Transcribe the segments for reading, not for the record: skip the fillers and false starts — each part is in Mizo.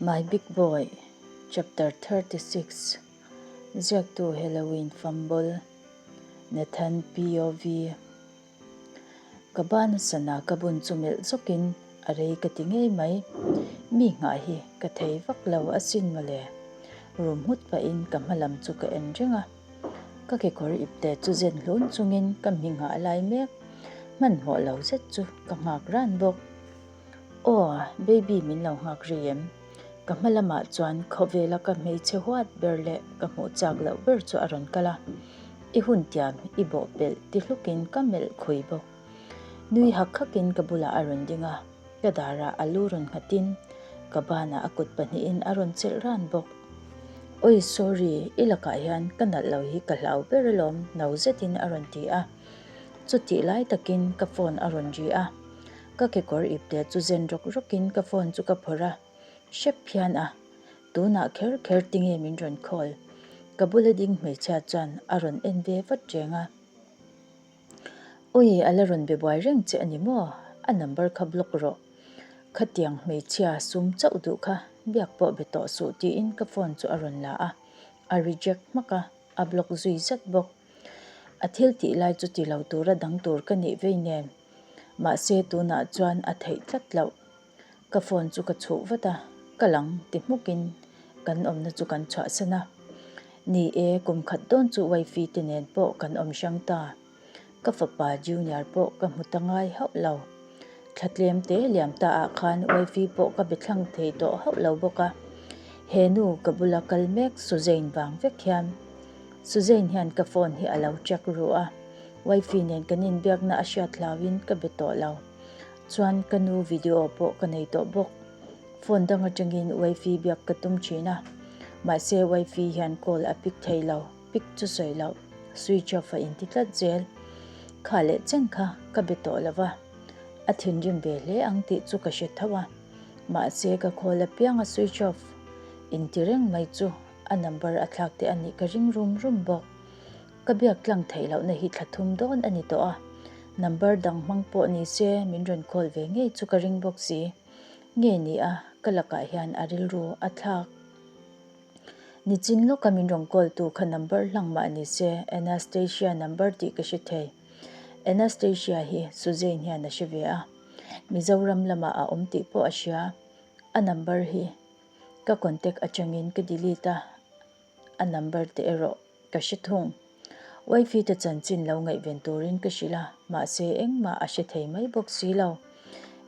My Big Boy, Chapter 36 Ziaktu Halloween Fumble, Nathan POV Ka bana sana ka bun chu melh zawkin a rei ka ti ngei mai. Mi nghah hi ka thei vak lo asin mawle. Rum nghut pahin ka hma lam chu ka en reng a. Ka kekawr ipte chu zen hlun chungin ka mi nghah lai mek. Hmanhmawh lo zet chu ka nghak ran bawk. Aw, baby min lo nghak ri em? Ka hma lamah chuan khawvela ka hmeichhe huat ber leh ka hmuh chak loh ber chu a rawn kal a. I hun tiam i bawh pelh ti hlukin ka melh khui bawk. Nui hak hakin ka bulah a rawn ding a, ka darah a lu rawn nghatin ka banah a kut pahnihin a rawn chelh ran bawk. Oi sorry, i lakah hian ka nalh lo hi ka hlau ber alawm no zetin a rawn ti a. Chutih lai takin ka phone a rawn ri a, ka kekawr ipte chu zen rawk rawkin ka phone chu ka phawrh a, hrep hian a. Tunah kher kher tinge min rawn call? Ka bula ding hmeichhia chuan a rawn en ve vat reng a. Ui, a la rawn be buai reng che a ni maw? A number kha block rawh. Khatiang hmeichhia sum chauh duh kha biak pawh be tawh suh tiin ka phone chu a rawn la a, a reject hmak a, a block zui zat bawk. A thil tih lai chu ti lo tura dang tur ka nih vei nen. Mahse tunah chuan a theih tlat loh. Ka phone chu ka chhuh vat a, ka lang ti hmukin kan awmna chu kan chhuahsan a. Ni e, kum khat dawn chu wifey te nen pawh kan awm hrang ta. Ka fapa Junior pawh ka hmu ta ngai hauh lo. Thla tlem te liam ta ah khan wifey pawh ka be thlang thei tawh hauh lo bawk a. He nu ka bula kal mek Suzane vang vek hian. Suzane hian ka phone hi a lo check ru a, wifey nen kan inbiakna a hriat hlauhin ka be tawh lo. Chuan ka nu video pawh ka nei tawh bawk. Phone dang atangin wifi biak ka tum thin a, mahse wifi hian call a pick thei lo, pick chu sawi loh, switch off a inti tlat zel. Kha leh chen kha ka be tawh lo va, a thinrim ve hle ang tih chu ka hre tho a, mahse ka call apiang a switch off inti reng mai chu a number a thlak te a nih ka ring rum rum bawk. Ka biak tlang theih lohna hi thla thum dawn a ni tawh a, number dang hmang pawh ni se min rawn call ve ngei chu ka ring bawk si. Nge ni a, ka lakah hian a rilru a thlak. Nichin lawka min rawn call tu kha number hlang mah ni se Anastasia number tih ka hre thei. Anastasia hi Suzane hian a hre ve a, Mizoram lamah a awm tih pawh a hria. A number hi ka contact atangin ka delete a, a number te erawh ka hre thung. Wifey te chanchin lo ngaihven turin ka hrilh a, mahse engmah a hre thei mai bawk si lo.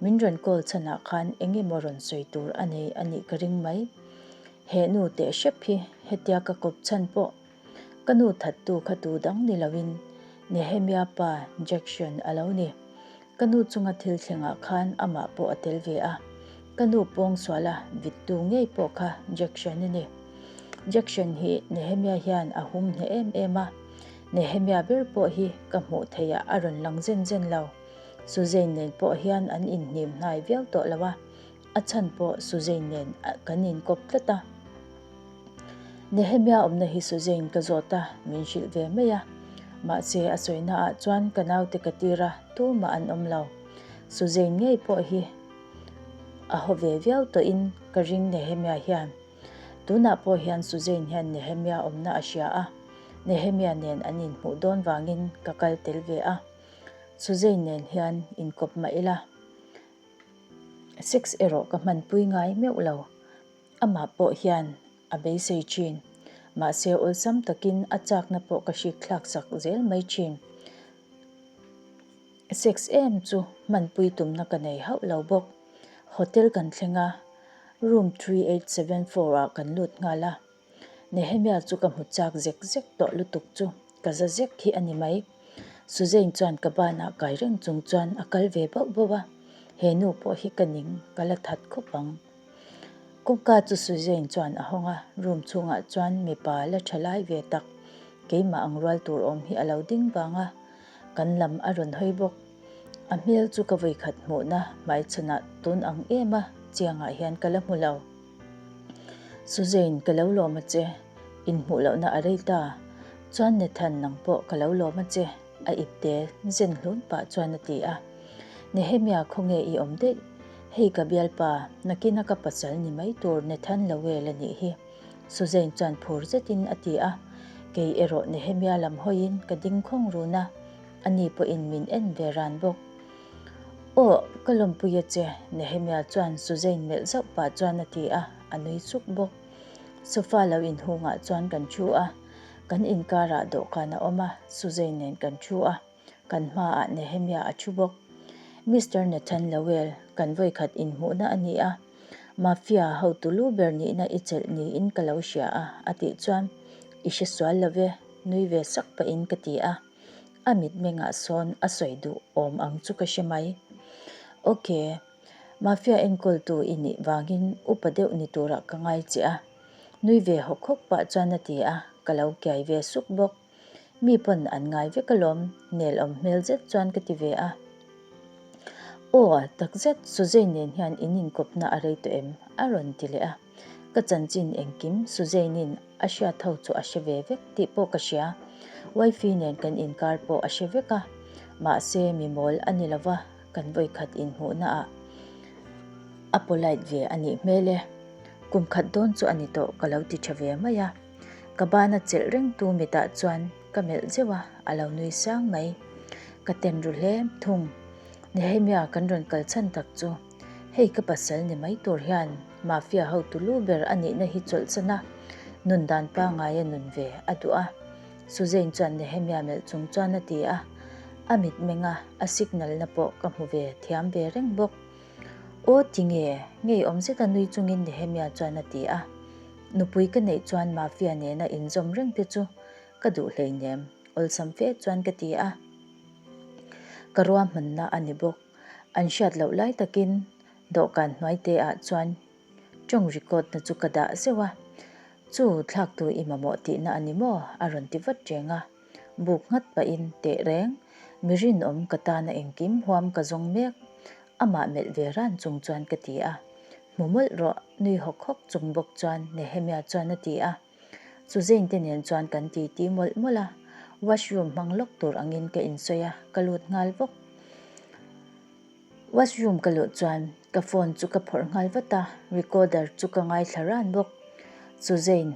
Min rawn call chhanah khan eng emaw rawn sawi tur a nei a nih ka ring mai. He nu teh hrep hi hetia ka kawp chhan pawh ka nu thattu kha tu dang ni loin Nehemia pa Jackson a lo ni. Ka nu chunga thil thlengah khan amah pawh a tel ve a, ka nu pawngsuala vittu ngei pawh kha Jackson a ni. Jackson hi Nehemia hian a hum hneh em em a, Nehemia ber pawh hi ka hmuh theihah a rawn lang zen zen lo. Suzane nen pawh hian an inhnim hnai viau tawh lo a, a chhan pawh Suzane nen kan inkawp tlat a. Nehemia awmna hi Suzane ka zawt a, min hrilh ve mai a. Mahse, a sawina ah chuan ka naute ka tir a, tumah an awm lo. Suzane ngei pawh hi a haw ve viau tawhin ka ring Nehemia hian. Tunah pawh hian Suzane hian Nehemia awmna a hria a, Nehemia nen an inhmuh dawn vangin ka kal tel ve a. Suzane nen hian inkawp mah ila, sex erawh ka hmanpui ngai meuh lo. Amah pawh hian a beisei thin. Mahse awlsam takin a chakna pawh ka hrik thlak sak zel mai thin. Sex em chu hmanpui tumna ka nei hauh lo bawk. Hotel kan thleng a, room 3874 ah kan lut nghal a. Nehemia chu ka hmu chak zek zek tawh lutuk chu ka za zek hi a ni mai. Suzane chuan ka banah kai reng chung chuan a kal ve bauh bauh a, he nu pawh hi ka ning ka la that khawp ang. Kawngka chu Suzane chuan a hawng a, room chhungah chuan mipa la tha lai ve tak keimah ang rual tur awm hi a lo ding vang a, kan lam a rawn hawi bawk. A hmel chu ka vawikhat hmuhna hmaichhanah tun ang em a chiangah hian ka la hmu lo. Suzane, ka lo lawm a che, inhmuh lohna a rei ta. Chuan Nathan nang pawh ka lo lawm a che, a ipte zen hlun pah chuan a ti a. Nehemia khawnge i awm daih? Hei ka bialpa, nakina ka pasal ni mai tur Nathan Lowell a nih hi, Suzanne chuan phur zetin a ti a. Kei erawh Nehemia lam hawiin ka ding khawng run a, ani pawhin min en ve ran bawk. Aw, ka lawmpui a che, Nehemia chuan Suzanne melh zauh pah chuan a ti a, a nui suk bawk. Sofa lo inhungah chuan kan thu a, kan inkarah dawhkan a awm a, Suzanne nen kan thu a. Kan hmaah Nehemia a thu bawk. Mister Nathan Lowell, kan vawikhat inhmuhna a ni a, Mafia hotu lu ber nihna i chelh niin ka lo hria a, a tih chuan, I hre sual lo ve, nui ve sak pahin ka ti a. A mitmengah sawn a sawi duh awm ang chu ka hre mai. Ok, Mafia enkawltu i nih vangin upa deuh ni turah ka ngai che a, nui ve hawk hawk pah chuan a ti a, ka lo kiai ve suk bawk. Mi pawn an ngai vek alawm, nel awm hmel zet chuan ka ti ve a. Aw, takzet Suzane nen hian in inkawpna a rei tawh em? a rawn ti leh a. Ka chanchin engkim Suzane-in a hriat ho chu a hre ve vek tih pawh ka hria. Wifey nen kan inkar pawh a hre vek a. Mahse, mi mawl a ni lova, kan vawikhat inhmuhna ah a polite ve a nih hmel e. Kum khat dawn chu a ni tawh ka lo ti tha ve mai a. Ka bana chelh rengtu mitah chuan ka melh zeuh a, a lo nui sang mai. Ka ten ru hle thung. Nehemia kan rawn kal chhan tak chu, hei ka pasal ni mai tur hian mafia hotu lu ber a nihna hi chawlhsan a, nun dan pangaia nun ve a duh a. Suzanne chuan Nehemia melh chung chuan a ti a, a mitmenga a signal na pawh ka hmu ve thiam ve reng bawk. Aw tinge, ngeiawm zeta nui chungin Nehemia chuan a ti a. Nupui ka neih chuan Mafia nena inzawm reng te chu ka duh hleinem, awlsam fe chuan ka ti a. Ka ruahmanna a ni bawk. An hriat loh lai takin dawhkan hnuai te ah chuan tawng record na chu ka dah zeuh a. Chu thlaktu i mamawh tihna a ni maw? a rawn ti vat reng a. Buk nghat pahin teh reng, mi rinawm ka tana engkim huam ka zawng mek. Amah melh ve ran chung chuan ka ti a. Hmu mawlh rawh, nui hawk hawk chung bawk chuan Nehemia chuan a ti a. Suzanne te nen chuan kan ti ti mawlh mawlh a, washroom hmang lawk tur angin ka insawi a, ka lut nghal vawk. Washroom ka luh chuan ka phone chu ka phawrh nghal vat a, recorder chu ka ngaithla ran bawk. Suzanne,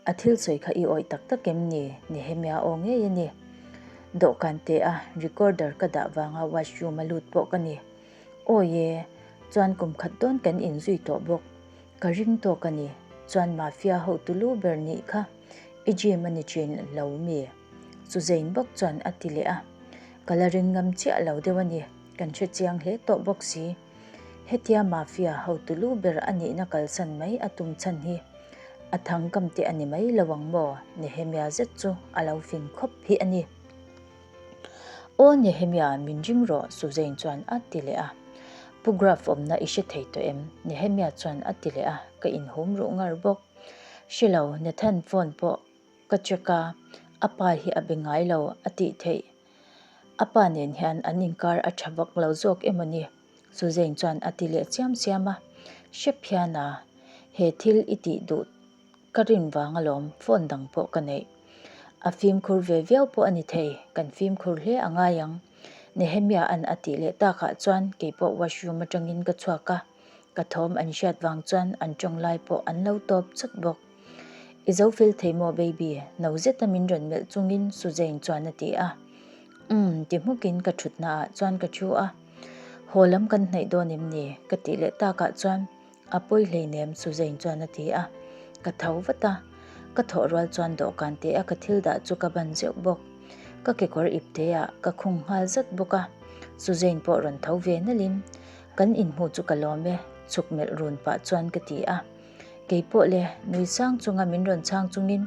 a thil sawi kha i awih tak tak em ni? Nehemia aw ngei a ni. Dawhkan te a recorder ka dah vanga washroom a lut pawh ka ni. Awi e, chuan kum khat dawn kan inzui tawh bawk. Ka ring tawk a ni, chuan mafia hotu lu ber nih kha i gym a ni thin lo mi? Suzanne bawk chuan a ti leh a. Ka la ring ngam chiah lo deuh a ni, kan hre chiang hle tawh bawk si. Hetia mafia hotu lu ber a nihna kalsan mai a tum chhan hi a thang kam te a ni mai lo ang maw? Nehemia zet chu a lo fing khawp hi a ni. Aw Nehemia, min ring rawh, Suzanne chuan a ti leh a. Pu Graf awmna i hre thei tawh em? Nehemia chuan a ti leh a, ka inhum ruh ngar bawk. Hre lo, Nathan phone pawh ka check a, a pa hi a be ngai lo a tih theih. A pa nen hian an inkar a tha vak lo zawk emaw ni? Suzanne chuan a ti leh chiam chiam a. Hrep hian a, he thil i tih duh Ka rin vang alawm phone dang pawh ka neih. A fimkhur ve viau pawh a ni thei, kan fimkhur hle a ngai ang. Nehemia an a tih leh takah chuan keipawh washroom atangin ka chhuak a, ka thawm an hriat vang chuan an tawng lai pawh an lo tawp chawt bawk. I zo fel thei maw baby? No zeta min rawn melh chungin Suzanne chuan a ti a. Umm ti hmukin ka thutna ah chuan ka thu a. Haw lam kan hnaih dawn em ni? Ka tih leh takah chuan A pawi hleinem Suzanne chuan a ti a, ka tho vat a, ka thawh rual chuan dawhkan te a ka thil dah chu ka ban zeuh bawk. Ka kekawr ip te ah ka khung nghal zat bawk a, Suzanne pawh rawn tho ve nalhin kan inhmuh chu ka lawm e, chhuk melh run pah chuan ka ti a. Kei pawh le nui sang chunga min rawn chhang chungin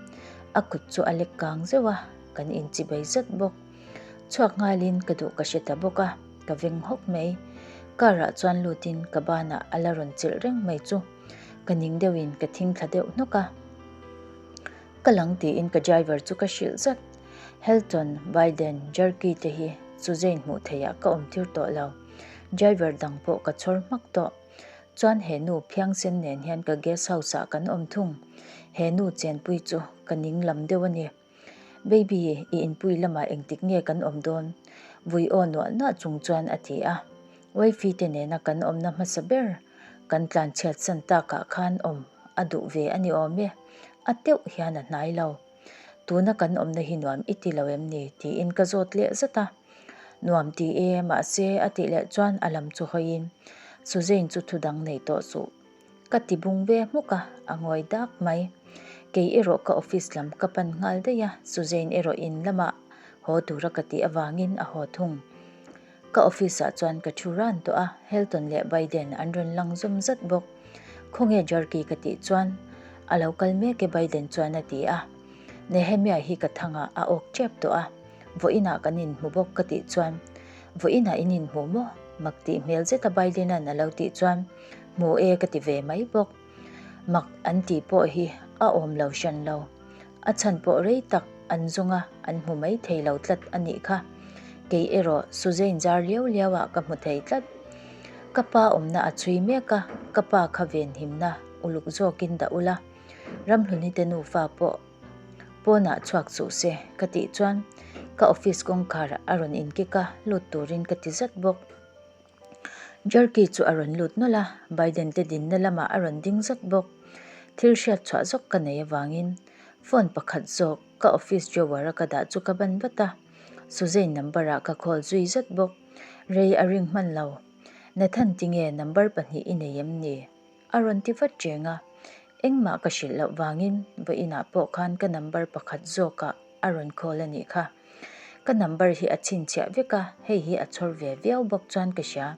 a kut chu a lek kang zeuh a, kan inchibei zat bawk. Chhuak nghalin ka duh ka hre ta bawk a. Ka veng hawk mai. Car ah chuan lutin ka banah a la rawn chilh reng mai chu ka ning deuhin ka thing thla deuh hnawk a. Ka lang tiin ka driver chu ka hrilh zat. Helton, Biden, Jerky te hi Suzanne hmuh theihah ka awm tir tawh lo. Driver dang pawh ka chhawr hmak tawh. Chuan he nu phiangsen nen hian ka guest house ah kan awm thung. He nu chenpui chu ka ning lam deuh a ni. Baby, i inpui lamah engtik nge kan awm dawn? Vui aw nuah nuah chung chuan a ti a. Wifey te nena kan awmna hmasa ber kan tlanchhiat san takah khan awm a duh ve a ni awm e, a teuh hian a hnai lo. Tuna kan awmna hi nuam i ti lo em ni? tiin ka zawt leh zat a. Nuam ti e, mahse a tih leh chuan a lam chu hawiin Suzane chu thudang nei tawh suh. Ka ti bung ve hmuk a, a ngawi dak mai. Kei erawh ka office lam ka pan nghal daih a, Suzane erawh in lamah haw tura ka tih avangin a haw thung. Ka office ah chuan ka thu ran tawh a, Helton leh Biden an rawn lang zawm zat bawk. Khawnge Jerky ka tih chuan a lo kal mek e Biden chuan a ti a. Nehemia hi ka thangah a awk tep tawh a, vawiinah kan inhmu bawk ka tih chuan Vawiinah in inhmu maw? Mak tih hmel zeta Biden-a'n a lo tih chuan Hmu e ka ti ve mai bawk. Mak an tih pawh hi a awm lo hran lo. A chhan pawh rei tak an zawng a, an hmu mai thei lo tlat a nih kha. Kei erawh Suzane zar liau liau ah ka hmu thei tlat. Ka pa awmna a chhui mek a, ka pa kha venhimna uluk zawkin dah ula, Ramhluni te nufa pawh pawnah chhuak suh se ka tih chuan ka office kawngkhar a rawn inkik a, lut turin ka ti zat bawk. Jerky chu a rawn lut nawlh a, Biden te dinna lamah a rawn ding zat bawk. Thil hriat chhuah zawk ka nei avangin phone pakhat zawk ka office drawer a ka dah chu ka ban vat a, Suzane number ah ka call zui zat bawk. Rei a ring hman lo. Nathan tinge number pahnih i nei em ni? A rawn ti vat reng a, engmah ka hrilh loh vangin vawiinah pawh khan ka number pakhat zawkah a rawn call a nih kha. Ka number hi a chhinchhiah vek a, hei hi a chhawr ve viau bawk chuan ka hria.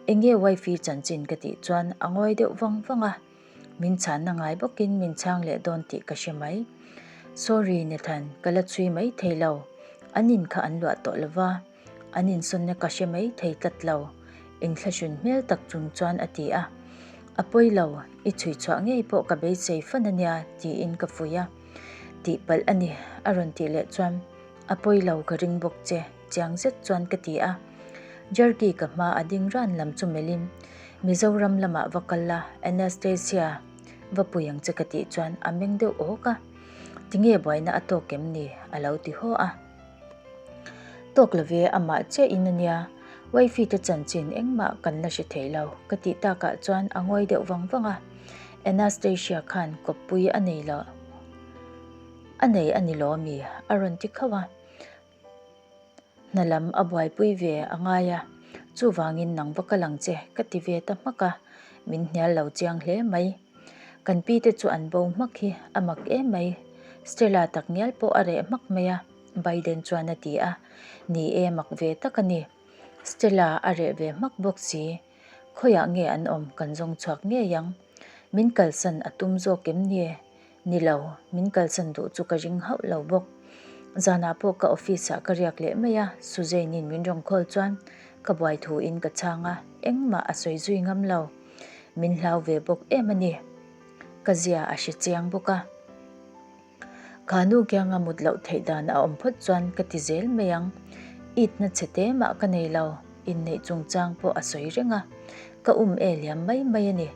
Enge wifey chanchin ka tih chuan a ngawi deuh vang vang a, min chhanna ngai bawkin min chhang leh dawn tih ka hre mai. Sorry Nathan, ka la chhui mai thei lo, an in kha an luah tawh lo va, an insawnna ka hre mai thei tlat lo, inthlahrun hmel tak chung chuan a ti a. A pawi lo, i chhui chhuah ngei pawh ka beisei fan a nia tiin ka fuih a. Tihpalh a ni, a rawn tih leh chuan, A pawi lo ka ring bawk che, chiang zet chuan ka ti a. Jerky ka hma a ding ran lam chu melhin, Mizoram lamah va kal la, Anastasia va pui ang che ka tih chuan a meng deuh awk a. Tinge buaina a tawk em ni? a lo ti haw a. Tawk lo ve, amah chiahin a nia, wifey te chanchin engmah kan la hre thei lo, ka tih takah chuan a ngawi deuh vang vang a. Anastasia khan kawppui a nei lo, a nei a ni lo ami? a rawn ti khauh a. Hna lam a buaipui ve a ngai a, chuvangin nang va kal ang che ka ti ve ta hmak a, min hnial lo chiang hle mai. Kan pi te chu an bo hmak hi a mak em mai, Stella takngial pawh a reh hmak mai a, Biden chuan a ti a, ni e mak ve tak a ni. Stella a reh ve hmak bawk si. Khawiah nge an awm kan zawng chhuak ngei ang? Min kalsan a tum zawk em ni? Ni lo, min kalsan duh chu ka ring hauh lo bawk. Zanah pawh ka office ah ka riak leh mai a, Suzanne-in min rawn call chuan ka buai thuin ka chhang a, engmah a sawi zui ngam lo. Min hlau ve bawk em a ni. Ka zia a hre chiang bawk a. Kha nu kianga mut loh theih dan a awm phawt chuan ka ti zel mai ang. Itna chhe te mah ka nei lo, inneih chungchang pawh a sawi reng a, ka um e liam mai mai a ni.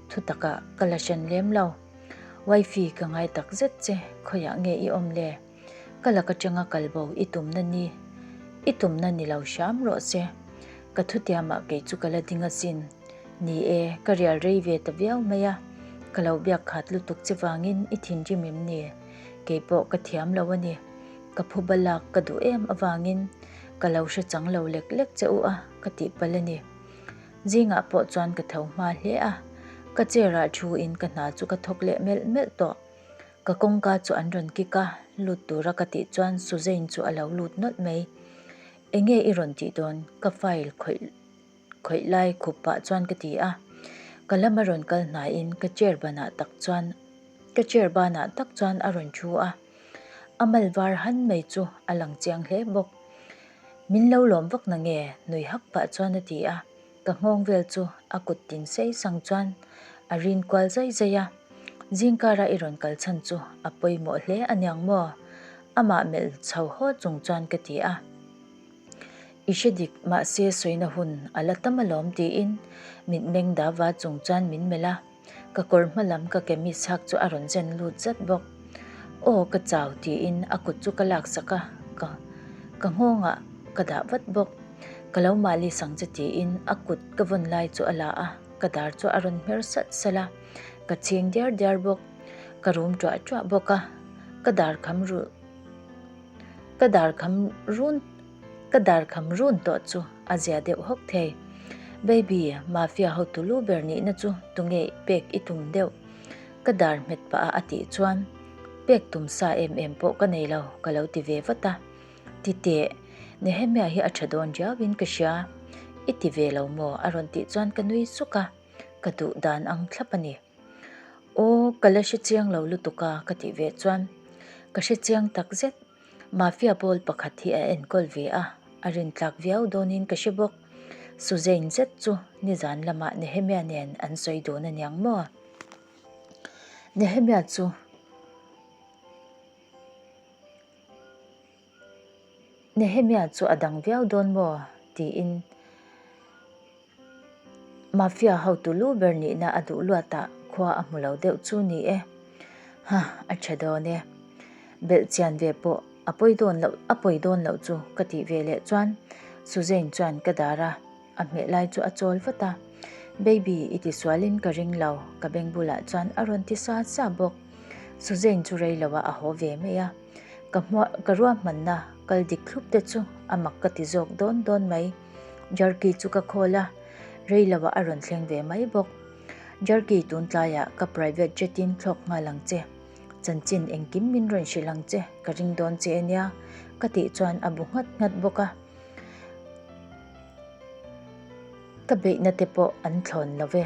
Thutakah ka la hran lem lo. Wifey ka ngai tak zet che, khawiah nge i awm le? Ka lak atanga kalbo i tumna ni, i tumna ni lo hram rawh se. Ka thutiamah kei chu ka la ding asin. Ni e, ka rial rei ve ta viau mai a, ka lo biak khat lutuk che vangin i thinrim em ni? Kei pawh ka thiam lo a ni. Ka phuba lak ka duh em avangin ka lo hre chang lo lek lek che u a, ka tih palh a ni. Zingah pawh chuan ka tho hma hle a, ka chair ah thu in ka hna chu ka thawk leh melh melh tawh. Ka kawngka chu an rawn kik a, lut tura ka tih chuan Suzane chu a lo lut nawlh mai. Enge i rawn tih dawn? Ka file khawih Khawih lai khup pah chuan ka ti a, ka lama rawn kal hnaiin ka chair banah tak chuan ka chair banah tak chuan a rawn thu a, a mal var han mai chu a lang chiang hle bawk. Min lo lawm vak na nge? nui hak pah chuan a ti a, ka nghawng vel chu a kut tin sei sang chuan a rin kual zai zai a, Zingkara i rawn kal chhan chu a pawimawh hle aniang maw? Amah melh chho haw chung chuan ka ti a. I hre dik, mahse sawina hun a la tam alawm tiin mitmeng dava chung chuan min melh a, ka kawr hma lam ka kemis hak chu a rawn zen lut zat bawk. Aw ka chau tiin a kut chu ka laksak a, ka ka nghawngah ka dah vat bawk. Ka lo mahli sang che tiin a kut ka vawn lai chu a la a, ka dar chu a rawn hmer salh salh a, ka chhing diar diar bawk. Ka rum ṭuah ṭuah bawk a, ka dar kham ru ka dar kham run ka dar kham run tawh chu a zia deuh hawk thei. Baby, mafia hotu lu ber nihna chu tunge pek i tum deuh? Ka dar hmet pah a a tih chuan pek tum sa em em pawh ka nei lo ka lo ti ve vat a. Ti teh, Nehemia hi a tha dawn riau in ka hria. I ti ve lo maw? A rawn tih chuan ka nui suk a, ka duh dan ang thlap a ni. Aw, ka la hre chiang lo lutuk a ka tih ve chuan ka hre chiang tak zet. Mafia pawl pakhat hi a enkawl ve a, a rintlak viau dawnin ka hre bawk. Suzane zet chu nizan lamah Nehemia nen an sawi dun aniang maw? Nehemia chu. Nehemia chu a dang viau dawn maw? tiin Mafia hotu lu ber nihna a duh luatah khua a hmu lo deuh chu ni e. Ha, a tha dawn e. Belh chian ve pawh a pawi dawn loh a pawi dawn loh chu ka tih ve leh chuan Suzane chuan ka dar a. A hmeh lai chu a chawl vat a, Baby, i ti sualin ka ring lo, ka beng bulah chuan a rawn ti sa sa bawk. Suzane chu rei loah a haw ve mai a, ka hmuah ka ruahmanna kal dik thlup te chu a mak ka ti zawk dawn dawn mai. Jerky chu ka khawl a, rei loah a rawn thleng ve mai bawk. Jerky, tun tlaiah ka private jet in thlawk nghal ang che. Chanchin engkim min rawn hrilh ang che, ka ring dawn che ania, ka tih chuan a bu nghat nghat bawk a. Ka beihna te pawh an thlawn lo ve.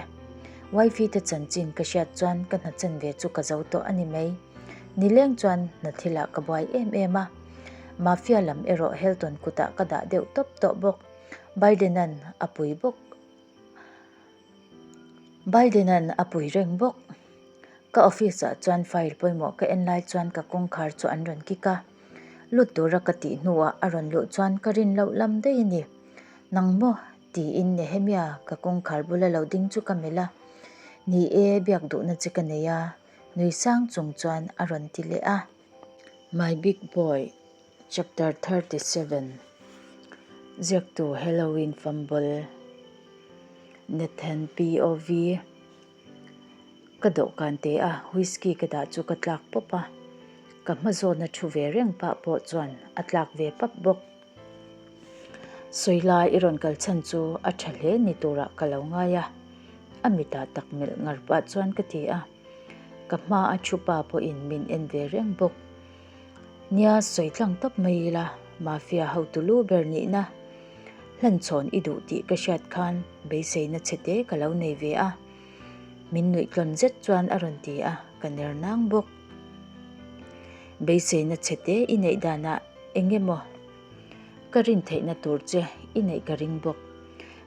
Wifey te chanchin ka hriat chuan ka hna chen ve chu ka zo tawh a ni mai. Nileng chuan hna thilah ka buai em em a. Mafia lam erawh Helton kutah ka dah deuh tawp tawh bawk. Biden-a'n a pui bawk. Biden-a'n a pui reng bawk. Ka office ah chuan file pawimawh ka en lai chuan ka kawngkhar chu an rawn kik a. Lut tura ka tih hnuah a rawn luh chuan ka rin loh lam daih a ni. Nang maw? tiin Nehemia ka kawngkhar bula lo ding chu ka melh a. Ni e, biak duhna che ka nei a, nui sang chung chuan a rawn ti leh a. My Big Boy, Chapter 37 Ziaktu Halloween Fumble Nathan POV. Ka dawhkan te a whisky ka dah chu ka tlak pawp a, ka hma zawna thu ve reng pah pawh chuan a tlak ve pap bawk. Sawila i rawn kal chhan chu a tha hle ni turah ka lo ngai a, a mitah tak melh ngar pah chuan ka ti a, ka hma a thu pa pawhin min en ve reng bawk. Nia sawi tlang tawp mai ila, mafia hotu lu ber nihna hlanchhawn i duh tih ka hriat khan beiseina chhe te ka lo nei ve a. Min nuih tlawn zet chuan a rawn ti a, ka ner nang bawk. Beiseina chhe te i neih danah eng emaw ka rin theihna tur che i neih ka ring bawk.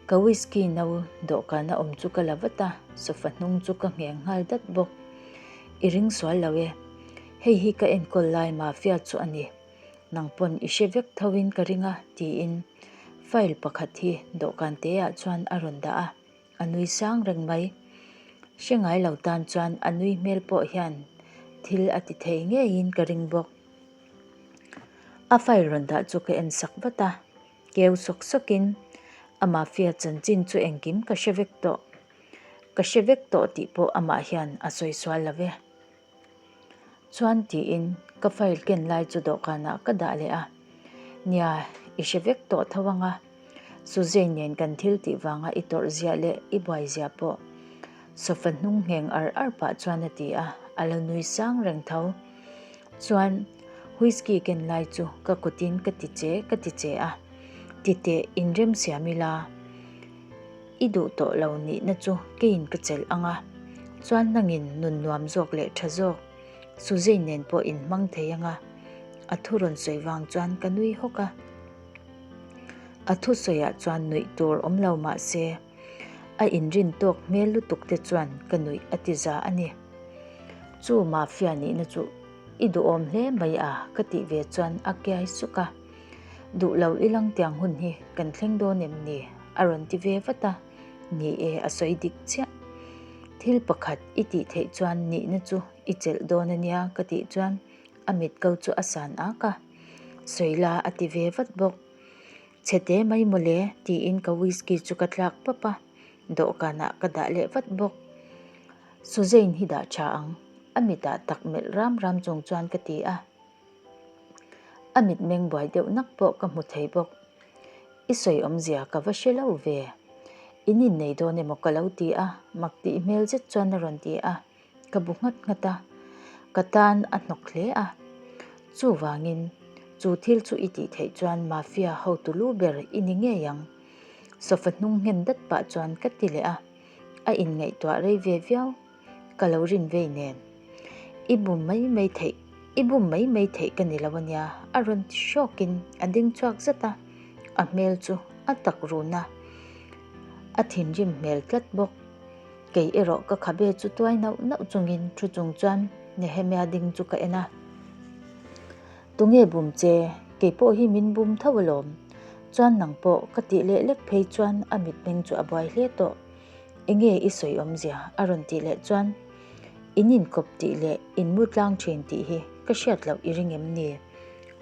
Ka whisky no dawhkana awm chu ka la vat a, sofa hnung chu ka ngheng nghal dat bawk. I ring sual lo e. Hei hi ka enkawl lai mafia chu a ni. Nang pawn i hre vek tho in ka ring a, tiin file pakhat hi dawhkan te ah chuan a rawn dah a, a nui sang reng mai. Hre ngai lo tan chuan a nui hmel pawh hian thil a ti thei ngeiin ka ring bawk. A file rawn dah chu ka en sak vat a, keu sawk sawkin a mafia chanchin chu engkim ka hre vek tawh. Ka hre vek tawh tih pawh amah hian a sawi sual lo ve. Chuan tiin ka file ken lai chu dawhkanah ka dah leh a, Nia, i hre vek tawh tho ang a, Suzane nen kan thil tih vanga i tawrh ziah leh i buai ziah pawh sofa hnung ngheng ar ar pah chuan a ti a, a lo nui sang reng tho. Chuan whisky ken lai chu ka kutin ka ti che ka ti che a, Titeh inrem siam ila. I duh tawh lo nihna chu keiin ka chelh ang a, chuan nangin nun nuam zawk leh tha zawk Suzane nen pawh in hmang thei ang a, a thu rawn sawi vang chuan ka nui hawk a. A thusawiah chuan nuih tur awm lo mah se, a inrin tawk hmel lutuk te chuan ka nuih a ti za a ni. Chu mafia nihna chu i duhawm hle mai a ka tih ve chuan a kiai suk a. Duh lo i lang tiang hun hi kan thleng dawn em ni? A rawn ti ve vat a, Ni e, a sawi dik chiah. Thil pakhat i tih theih chuan nihna chu i chelh dawn a nia ka tih chuan a mit ko chu a san ak a, Sawi la a ti ve vat bawk. Chhe te mai mawle tiin ka whisky chu ka tlak pap a, dawhkanah ka dah leh vat bawk. Suzane hi dah tha ang, a mitah tak melh ram ram chung chuan ka ti a. A mitmeng buai deuh nak pawh ka hmu thei bawk. I sawi awmzia ka va hre lo ve. In innei dawn emaw ka lo ti a, mak tih hmel zet chuan a rawn ti a. Ka bu nghat nghat a, ka tan a hnawk hle a. Chuvangin, chu thil chu i tih theih chuan mafia hotu lu ber i ni ngei ang. Sofa hnung nghen dat pah chuan ka ti leh a, a inngaihtuah rei ve viau. Ka lo rin vei nen. I bum mai mai theih, i bum mai mai theih ka ni lo ania, a rawn ti hrawkin a ding chhuak zat a, a hmel chu a tak run a, a thinrim hmel tlat bawk. Kei erawh ka khabe chu tuai nauh nauh chungin thu chung chuan Nehemia ding chu ka en a. Tunge bum che? Kei pawh hi min bum tho alawm. Chuan nang pawh ka tih leh lek phei chuan a mitmeng chu a buai hle tawh. Enge i sawi awmzia? a rawn tih leh chuan In inkawp tih leh in mu tlang thin tih hi ka hriat loh i ring em ni?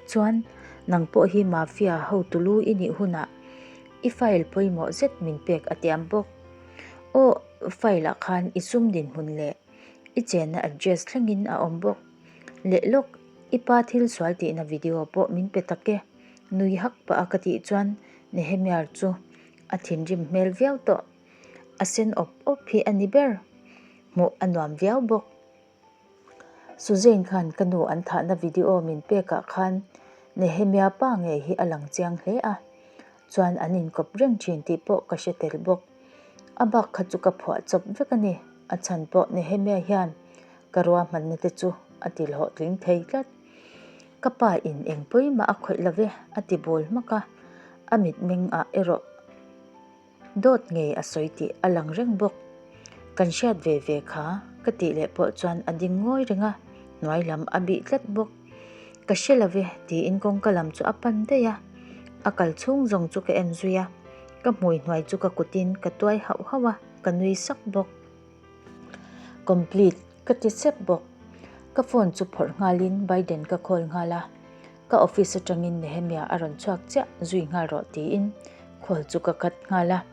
Chuan nang pawh hi mafia hotu lu i nih hunah i file pawimawh zet min pek a tiam bawk. Aw, file ah khan i sum dinhmun leh i chenna address thlengin a awm bawk. Leh lawk, i pa thil sual tihna video pawh min pe tak e, nui hak pah a ka tih chuan Nehemiah chu a thinrim hmel viau tawh. A sen awp awp hi a ni ber. Hmuh a nuam viau bawk. Suzane khan ka nu an thahna video min pekah khan Nehemia pa ngei hi a lang chiang hle a, chuan an inkawp reng thin tih pawh ka hre tel bawk. A bak kha chu ka phuah chawp vek a ni, a chhan pawh Nehemia hian ka ruahmanna te chu a ti hlawhtling thei tlat. Ka pa in eng pawimah a khawih lo ve a ti bul hmak a, a mitmeng ah erawh Dawt ngei a sawi tih a lang reng bawk. Kan hriat ve ve kha ka tih leh pawh chuan a ding ngawi reng a, hnuai lam a bih tlat bawk. Ka hre lo ve tiin kawngka lam chu a pan daih a, a kal chhung zawng chu ka en zui a, ka hmui hnuai chu ka kutin ka tuai hauh hauh a, ka nui sak bawk. Complete ka ti sep bawk. Ka phone chu phawrh nghalin Biden ka call nghal a, ka office atangin Nehemia a rawn chhuak chiah zui nghal rawh tiin call chu ka cut nghal a,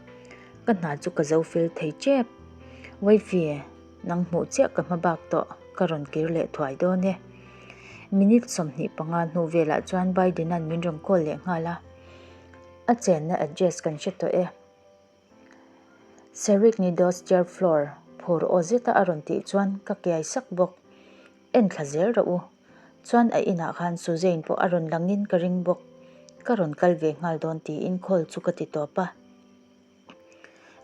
ka hna chu ka zo fel thei tep. Wifey, nang hmuh chiah ka hma bak tawh, ka rawn kir leh thuai dawn e. Minute 25 hnu velah chuan Biden-a'n min rawn call leh nghal a, a chenna address kan hre tawh e. Serik Nidos chair floor phur aw zeta a rawn tih chuan ka kiai sak bawk. En thla zel rawh u. Chuan a inah khan Suzane pawh a rawn langin ka ring bawk. Ka rawn kal ve nghal dawn tiin call chu ka ti tawp a.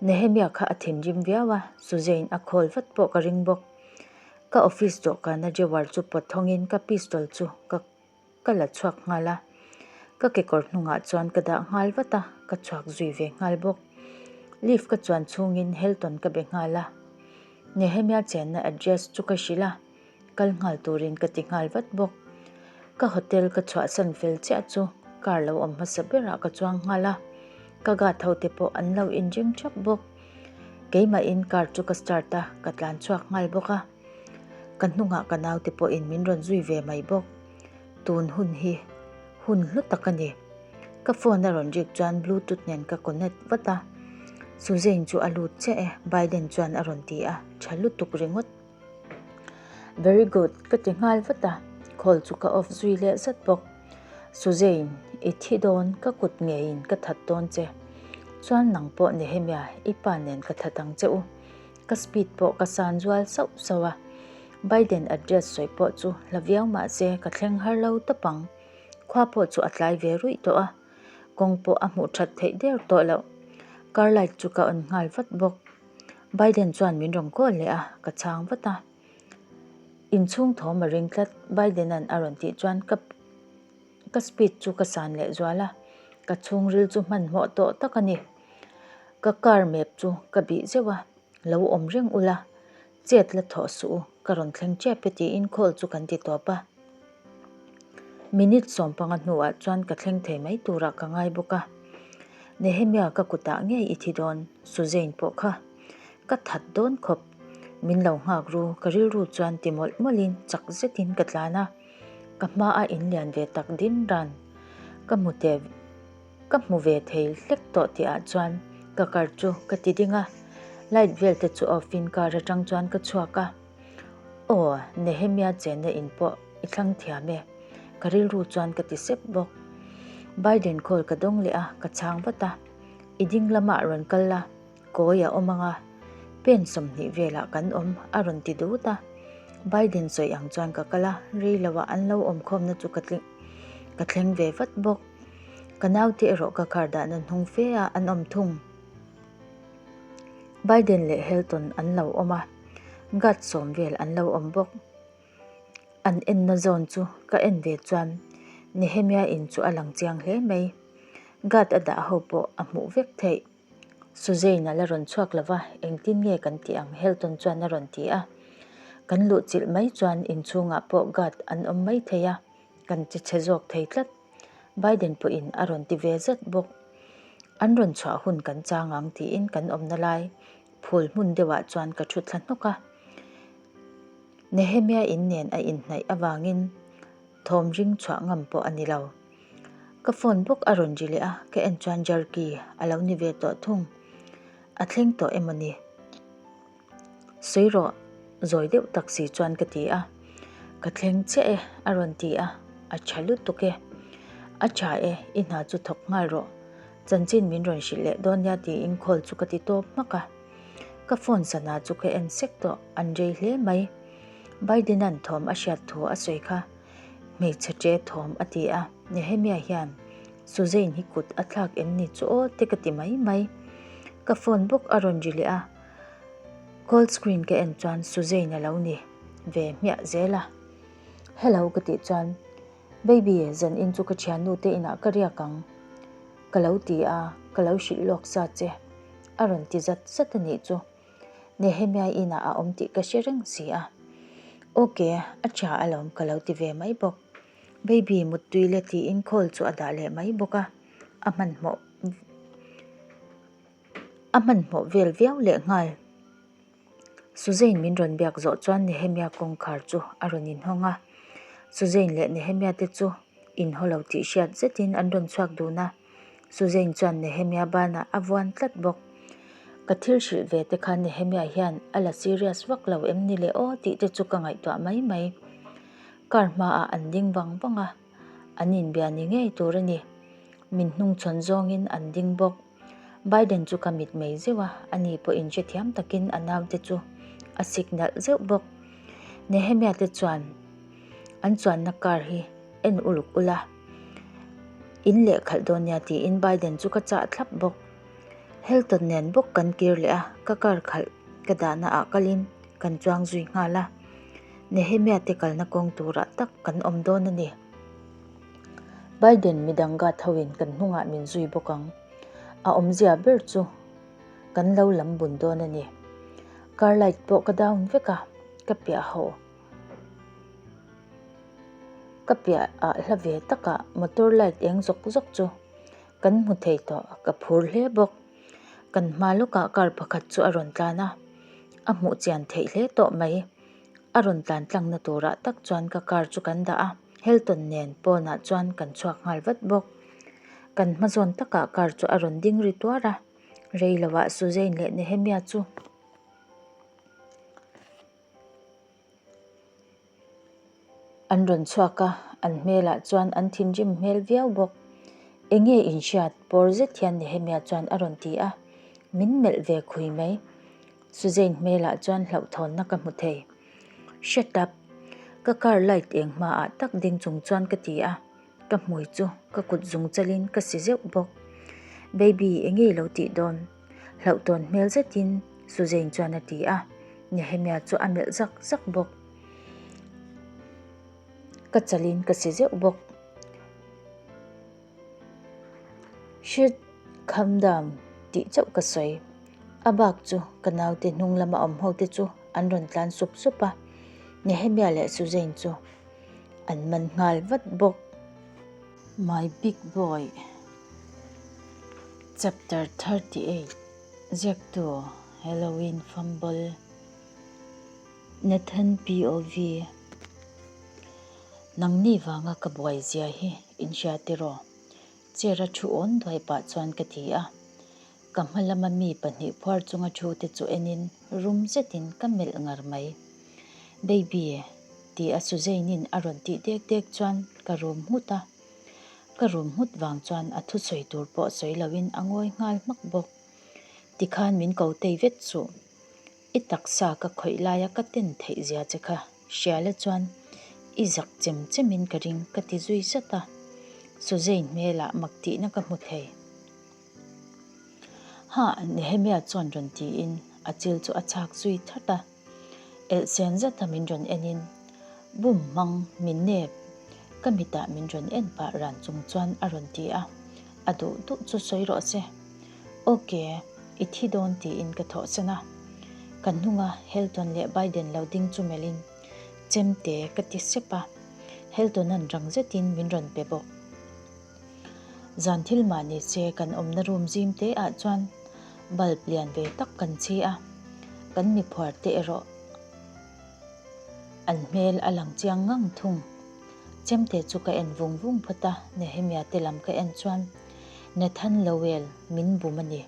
Nehemia kha a thinrim viau a, Suzane a call vat pawh ka ring bawk. Ka office dawhkana drawer chu pawt thawngin ka pistol chu ka Ka la chhuak nghal a, ka kekawr hnungah chuan ka dah nghal vat a, ka chhuak zui ve nghal bawk. Lift ka chuan chhungin Helton ka be nghal a, Nehemia chenna address chu ka hrilh a, kal nghal turin ka ti nghal vat bawk. Ka hotel ka chhuahsan fel chiah chu car lo awm hmasa berah ka chuang nghal a, ka guard ho te pawh an lo inring thap bawk. Keimahin car chu ka start a, ka tlan chhuak nghal bawk a. Ka hnungah ka naute pawhin min rawn zui ve mai bawk. Tun hun hi hun hlu tak a ni. Ka phone a rawn rik chuan bluetooth nen ka connect vat a. Suzane chu a lut chiah e, Biden chuan a rawn ti a, tha lutuk ringawt. Very good, ka ti nghal vat a, call chu ka off zui leh zat bawk. Suzane, i thi dawn, ka kut ngeiin ka that dawn che. Chuan nang pawh Nehemia, i pa nen ka that ang che u. Ka speed pawh ka san zual sauh sauh a, Biden address sawi pawh chu hla viau mah se ka thleng har lo tawp ang. Khua pawh chu a tlai ve ruih tawh a, kawng pawh a hmuh that theih der tawh loh. Car light chu ka on nghal vat bawk. Biden chuan min rawn call leh a, ka chhang vat a. Inchhung thawm a ring tlat, Biden-a'n a rawn tih chuan ka ka speed chu ka san leh zual a, ka chhungril chu hmanhmawh tawh tak a ni. Ka car map chu ka bih zeuh a, lo awm reng ula, chet la thawh suh u, ka rawn thleng tep e tiin call chu kan ti tawp a. Minute 15 hnuah chuan ka thleng thei mai turah ka ngai bawk a. Nehemia ka kutah ngei i thi dawn, Suzane pawh kha ka that dawn khawp. Min lo nghak ru, ka rilru chuan ti mawlh mawlhin chak zetin ka tlan a. Ka hma a inlian ve tak din ran ka hmu teh. Ka hmu ve thei hlek tawh tihah chuan ka car chu ka ti ding a, light vel te chu off in car atang chuan ka chhuak a. Aw, Nehemia chenna in pawh i thlang thiam e, ka rilru chuan ka ti sep bawk. Biden call ka dawng leh a, ka chhang vat a. I ding lamah rawn kal la, kawi a awm ang a, pen 20 velah kan awm a rawn ti dut a. Biden sawi ang chuan ka kal a, rei loah an lo awm khawmna chu ka ka thleng ve vat bawk. Ka naute erawh ka car dahna hnung fe a an awm thung. Biden leh Helton an lo awm a, guard sawm vel an lo awm bawk. An enna zawn chu ka en ve chuan Nehemia in chu a lang chiang hle mai. Guard a dah ho pawh a hmuh vek theih. Suzane a la rawn chhuak lo va, engtin nge kan tih ang Helton chuan a rawn ti a. Kan luh chilh mai chuan inchhungah pawh guard an awm mai thei a, kan che chhe zawk thei tlat. Biden pawhin a rawn ti ve zat bawk. An rawn chhuah hun kan chang ang tiin kan awmna lai phul hmun deuhah chuan ka thu thla hnawk a. Nehemia in nen a inhnaih avangin thawm ring chhuah ngam pawh a ni lo. Ka phone bawk a rawn ri leh a, ka en chuan Jerky a lo ni ve tawh thung. A thleng tawh emaw ni? Sawi rawh, zawi deuh tak si chuan ka ti a. Ka thleng chiah e, a rawn ti a, a tha lutuk e. A tha e, i hna chu thawk nghal rawh. Chanchin min rawn hrilh leh dawn nia tiin call chu ka ti tawp hmak a. Ka phone sana chu ka en sek tawh, an rei hle mai. Biden-a'n thawm a hriat thu a sawi kha hmeichhe ṭe thawm a ti a, Nehemia hian Suzane hi kut a thlak em ni chu aw te ka ti mai mai. Ka phone bawk a rawn ri leh a. Call screen ka en chuan Suzane a lo ni ve hmiah zel a. Hello ka tih chuan Baby zan in chu ka thiannu te inah ka riak ang ka lo ti a, ka lo hrilh lawk sa che a rawn ti zat zat a nih chu. Nehemia inah a awm tih ka hre reng si a. Ok, a tha alawm ka lo ti ve mai bawk. Baby muttui le tiin call chu a dah leh mai bawk a, a hmanhmawh A hmanhmawh vel viau leh nghal. Suzane min rawn biak zawh chuan Nehemia kawngkhar chu a rawn inhawng a. Suzane leh Nehemia te chu inhaw lo tih hriat zetin an rawn chhuak dun a. Suzane chuan Nehemia banah a vuan tlat bawk. Ka thil hrilh ve te kha Nehemia hian a la serious vak lo em ni le aw tih te chu ka ngaihtuah mai mai. Car hmaah an ding vang vang a, an inbia ni ngei tur a ni. Min hnungchhawn zawngin an ding bawk. Biden chu ka mit mei zeuh a, ani pawhin hrethiam takin a naute chu a sik nalh zeuh bawk. Nehemia te chuan an chuanna car hi en uluk ula, in lehkhalh dawn nia tiin Biden chu ka chah thlap bawk. Helton nen bawk kan kir leh a, ka car khalh ka dahna ah kalin kan chuang zui nghal a. Nehemia te kalna kawng turah tak kan awm dawn a ni. Biden midang guard hoin kan hnungah min zui bawk ang. A awmzia ber chu kan lo lam bun dawn a ni. Car light pawh ka down vek a, ka piah ho. Ka piah ah hla ve takah motor light eng zawk zawk chu kan hmu thei tawh, ka phur hle bawk. Kan hma lawkah car pakhat chu a rawn tlan a, a hmuh chian theih hle tawh mai. A rawn tlan tlangna turah tak chuan ka car chu kan dah a. Helton nen pawnah chuan kan chhuak nghal vat bawk. Kan hma zawn takah car chu a rawn ding ri tuar a, rei lovah Suzane leh Nehemia chu an rawn chhuak a, an hmelah chuan an thinrim hmel viau bawk. Enge in hriat? Pawr zet hian Nehemia chuan a rawn ti a, min melh ve khui mai. Suzane hmelah chuan hlauhthawnna ka hmu thei. Shut up! Ka car light eng hmaah tak ding chung chuan ka ti a, ka hmui chu ka kut zung chalin ka si zeuh bawk. Baby, enge i lo tih dawn? Hlauhtawn hmel zetin Suzane chuan a ti a, Nehemia chu a melh zak zak bawk. Ka chalin ka si zeuh bawk. Shit, calm down tih chauh ka sawi. A bak chu ka naute hnung lama awm ho te chu an rawn tlan sup sup a, Nehemia leh Suzane chu an man nghal vat bawk. My Big Boy Chapter 38 Ziaktu Halloween Fumble Nathan POV Nangni vanga ka buai zia hi in hria tiraw? Chair a thu awn duai pah chuan ka ti a. Ka hma lama mi pahnih phuar chunga thu te chu enin rum zetin ka melh ngar mai. Baby ti a Suzanne-in a rawn tih dek dek chuan ka rum nghut a. Ka rum nghut vang chuan a thusawi tur pawh sawi loin a ngawi nghal hmak bawk. Tikhan min ko tei vet suh. I taksa ka khawih laia ka ten theih zia che kha hriala chuan i zak chem chemin ka ring ka ti zui zat a. Suzanne hmelah mak tihna ka hmu thei. Hah, Nehemia chuan rawn tiin a chil chu a chhak zui that a. Elhsen zata min rawn enin, Bum hmang, min nep, ka mitah min rawn en pah ran chung chuan a rawn ti a, a duh duh chu sawi rawh se. Ok, i thi dawn tiin ka thawhsan a. Ka hnunga Helton leh Biden lo ding chu melhin, Chemte ka ti sep a, Heltona'n rang zetin min rawn pe bawk. Zan thil mah ni se kan awmna room zim te ah chuan bulb lian ve tak kan chhi a, kan miphuar te erawh an hmel a lang chiang ngang thung. Chemte chu ka en vung vung phawt a, Nehemia te lam ka en chuan Nathan Lowell min bum a ni,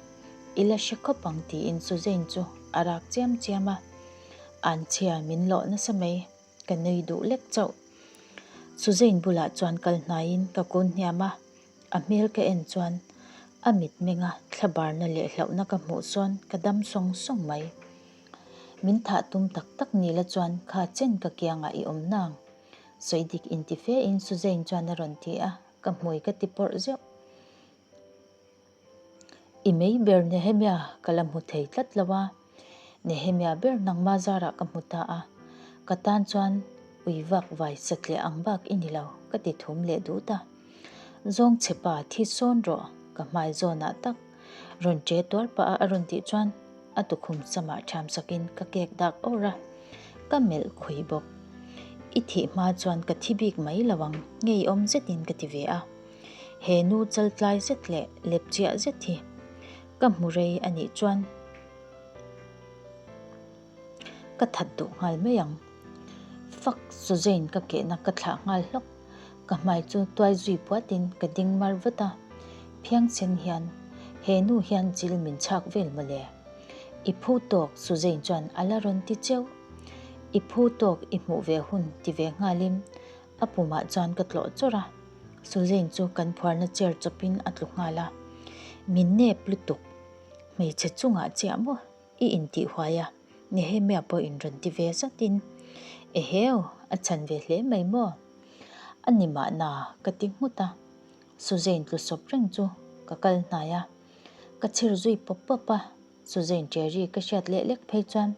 i la hre khawp ang tiin Suzanne chu a rak chiam chiam a, anchhia min lawh nasa mai. Ka nui duh lek chauh. Suzanne bulah chuan kal hnaiin ka kun hniam a, a hmel ka en chuan a mitmenga thlabarna leh hlauhna ka hmuh sawn ka dam sawng sawng mai. Min thah tum tak tak ni la chuan kha chen ka kiangah i awm nang. Sawi dik inti fe in Suzanne chuan a rawn ti a, ka hmui ka ti pawrh zeuh. I mei ber Nehemia ka la hmu thei tlat lo a, Nehemia ber nangma zarah ka hmu ta a, ka tan chuan ui vak vai satliah ang bak i ni lo ka ti thum leh dut a. Zawng chhe pa thi sawn rawh ka hmai zawnah tak rawn che tuar pah a a rawn tih chuan a tukhum samah ṭhiam sakin ka kek dak awr a, ka melh khui bawk. I thih hma chuan ka thi bik mai lo ang ngeiawm zetin ka ti ve a. He nu chaltlai zet leh lepchiah zet hi ka hmu rei a nih chuan ka that duh nghal mai ang. Fuck! Suzanne ka kehna ka thlah nghal hlawk. Ka hmai chu tuai zui puatin ka ding mar vat a. Phiangsen hian he nu hian chil min chhak vel mawle. I phu tawk Suzanne chuan a la rawn ti cheu. I phu tawk i hmuh ve hun ti ve nghalin A pumah chuan ka tlawh chawrh a, Suzanne chu kan phuarna chair chawpin a tlu nghal a. Min nep lutuk, hmeichhe chungah chiah maw i intih huai a, Nehemia pawhin rawn ti ve zatin, Eheu, a chhan ve hle mai maw? A ni mahna ka ti nghut a, Suzanne tlu sawp reng chu ka kal hnai a, ka chhir zui pawp pawp a, Suzanne Cherry ka hriat leh lek phei chuan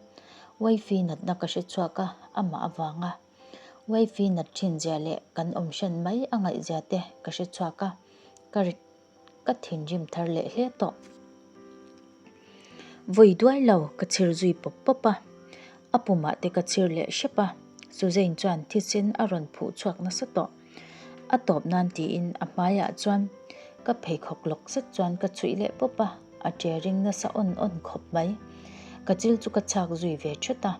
wifey natna ka hre chhuak a, amah avanga. Wifey nat thin zia leh kan awm hran mai a ngaih zia te ka hre chhuak a, ka ka thinrim thar leh hle tawh. Vawi duai lo ka chhir zui pawp pawp a, a pumah te ka chhir leh hrep a, Suzanne chuan thisen a rawn phuh chhuak nasa tawh. A tawp nan tiin a hmaiah chuan ka pheikhawk lawk zet chuan ka chhuih leh pawp a, a che ring nasa awn awn khawp mai. Ka chil chu ka chhak zui ve thut a.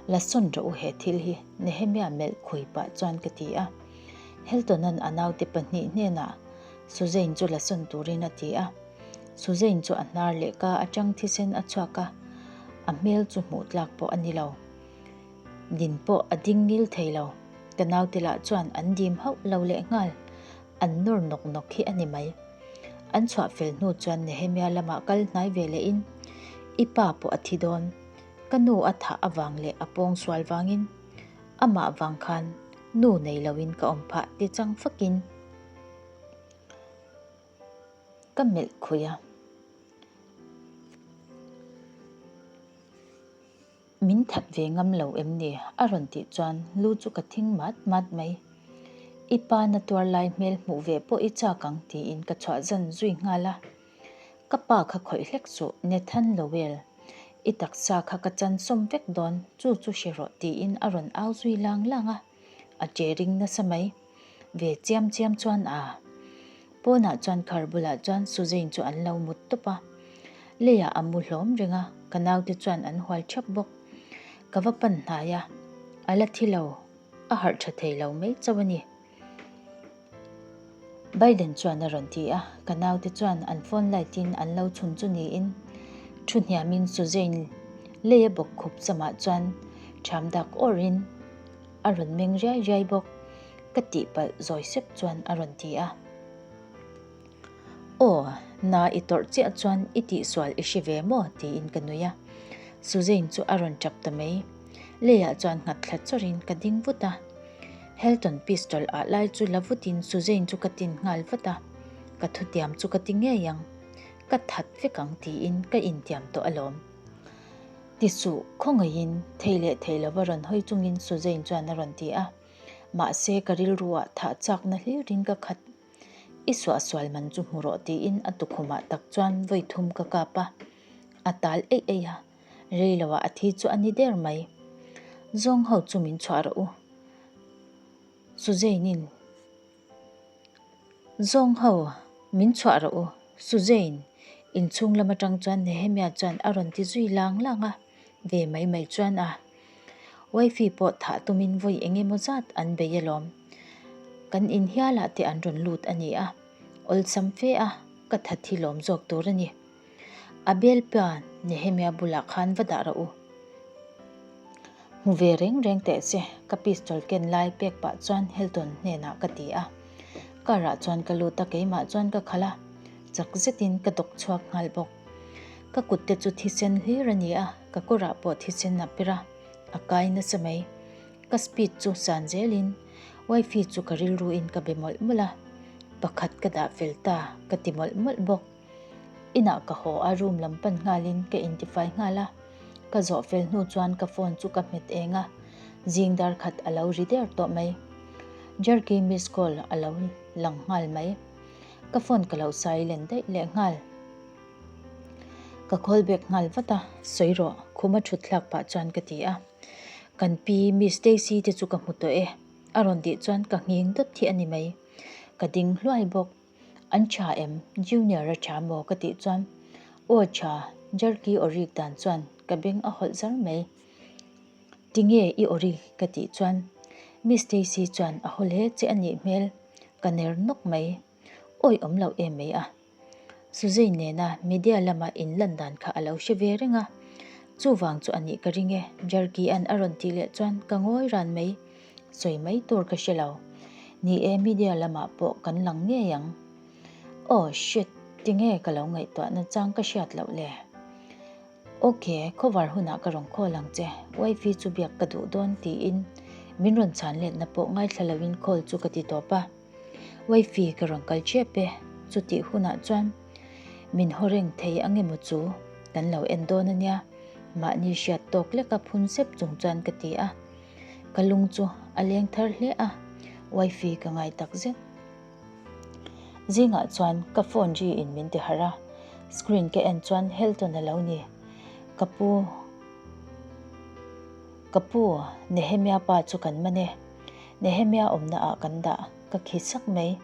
La sawn rawh u he thil hi, Nehemia melh khui pah chuan ka ti a. Heltona'n a naute pahnih hnenah Suzanne chu la sawn turin a ti a. Suzanne chu a hnar leh ka atang thisen a chhuak a, a hmel chu hmuh tlak pawh a ni lo. Din pawh a ding ngil thei lo. Ka naute lah chuan an dim hauh lo leh nghal. An nawr nawk nawk hi a ni mai. An chhuah fel hnu chuan Nehemia lamah kal hnai ve lehin, I pa pawh a thi dawn. Ka nu a thah avang leh a pawng sual vangin amah vang khan nu nei loin ka awm phah ti chang fakin ka melh khui a. Min that ve ngam lo em ni? a rawn tih chuan lu chu ka thing mat mat mai. I pa na tuar lai hmel hmuh ve pawh i chak ang tiin ka chhuah zan zui nghal a. Ka pa kha khawih hlek suh, Nathan Lowell. I taksa kha ka chan sawm vek dawn, chu chu hre rawh tiin a rawn au zui lang lang a. A che ring nasa mai. Ve chiam chiam chuan a. Pawnah chuan khar bulah chuan Suzanne chu an lo mut tawp a. Leiah a mu hlawm reng a, ka naute chuan an hual thap bawk. Ka va pan hnai a, a la thi lo, a harh tha thei lo mai chauh a ni. Biden chuan a rawn ti a, ka naute chuan an phone light in an lo chhun chu niin thu hniamin Suzane leia bawk khup chamah chuan ṭham dak awrhin a rawn meng riai riai bawk. Ka tihpalh zawi sep chuan a rawn ti a. Aw, na i tawrh chiah chuan i tihsual i hre ve maw? tiin ka nui a. Suzane chu a rawn tap ta mai. Leiah chuan nghat thla chawrhin ka ding vut a. Helton pistol ah lai chu la vutin Suzane chu ka tin nghal vat a. Ka thutiam chu ka ti ngei ang. Ka that vek ang tiin ka intiam tawh alawm. Ti suh, khawngaihin thei leh thei lova rawn hawi chungin Suzane chuan a rawn ti a. Mahse ka rilruah thah chakna hlirin ka khat. I suahsual man chu hmu rawh tiin a tukhumah tak chuan vawi thum ka kap a, a tal eih eih a, rei loah a thi chu a ni der mai. Zawng ho chu min chhuah rawh u. Suzane-in Zawng ho min chhuah rawh u. Suzane inchhung lam atang chuan Nehemia chuan a rawn ti zui lang lang a, ve mai mai chuan a Wifey pawh thah tumin vawi eng emaw zat an bei alawm. Kan in hialah te an rawn lut a ni a, awlsam fe a ka that hi lawm zawk tur a ni. A bialpa Nehemia bulah khan va dah rawh u. Hmu ve reng reng teh che, ka pistol ken lai pek pah chuan Hilton hnenah ka ti a. Car ah chuan ka lut a, keimah chuan ka khalh a, chak zetin ka dawk chhuak nghal bawk. Ka kut te chu thisen hlir a ni a, ka kawrah pawh thisen a per a, a kai nasa mai. Ka speed chu san zelin wifey chu ka rilruin ka be mawlh mawlh a, pakhat ka dah fel ta ka ti mawlh mawlh bawk. Inah ka haw a, room lam pan nghalin ka intifai nghal a, ka zawh fel hnu chuan ka phone chu ka hmet eng a, zing dar khat a lo ri der tawh mai. Jerky miss call a lo lang nghal mai. Ka phone ka lo silent daih leh nghal. Ka call back nghal vat a, sawi rawh, khuma thut thlak pah chuan ka ti a. Kan pi Miss Daisy te chu ka hmu tawh e, a rawn tih chuan ka nghing dawt hi a ni mai. Ka ding hluai bawk. An tha em? Junior a tha maw? ka tih chuan aw tha, Jerky aw rik dan chuan ka beng a hawlh zar mai. Tinge i aw rik? ka tih chuan Miss Daisy chuan a haw hle che a nih hmel, ka ner nawk mai. Awi awm loh em mai a. Suzane nena media lama in lan dan kha a lo hre ve reng a, chuvang chu a nih ka ring e, Jerky-a'n a rawn tih leh chuan ka ngawi ran mai, sawi mai tur ka hre lo. Ni e, media lamah pawh kan lang ngei ang. Oh shit, tinge ka lo ngaihtuah nachang ka hriat loh le? Ok, khawvar hunah ka rawn call ang che, wifey chu biak ka duh dawn tiin min rawn chhan letna pawh ngaithla loin call chu ka ti tawp a. Wifey ka rawn kal tep e, chutih hunah chuan min haw reng thei ang emaw chu kan lo en dawn a nia, mahni hriat tawk leka phun sep chung chuan ka ti a, ka lung chu a leng thar hle a, wifey ka ngai tak zet. Zingah chuan ka phone ri in min ti harh a, screen ka en chuan Hilton a lo ni, ka pu. Ka pu, Nehemia pa chu kan man e. Nehemia awmna ah kan dah, ka khi sak mai.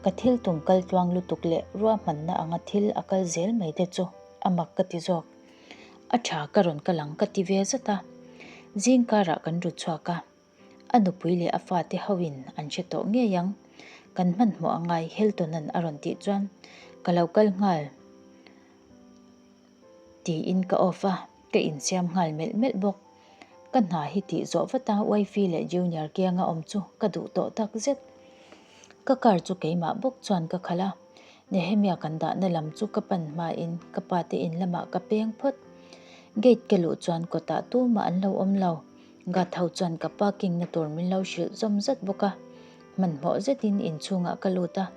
Ka thil tum kal tluang lutuk leh ruahmanna anga thil a kal zel mai te chu a mak ka ti zawk. A tha ka rawn kal ang ka ti ve zat a. Zing karah kan ru chhuak a. A nupui leh a fate hoin an hre tawh ngei ang. Kan hmanhmawh angai Hilton-a'n a rawn tih chuan ka lo kal nghal. Tiin ka off a, ka insiam nghal melh melh bawk. Ka hna hi tih zawh vat a wifey leh Junior kianga awm chu ka duh tawh tak zet. Ka car chu keimah bawk chuan ka khalh a, Nehemia kan dahna lam chu ka pan hmain ka pa te in lamah ka peng phawt. Gate ka luh chuan kawtah tumah an lo awm lo, guard ho chuan ka parking na tur min lo hrilh zawm zat bawk a, hmanhmawh zetin inchhungah ka lut a.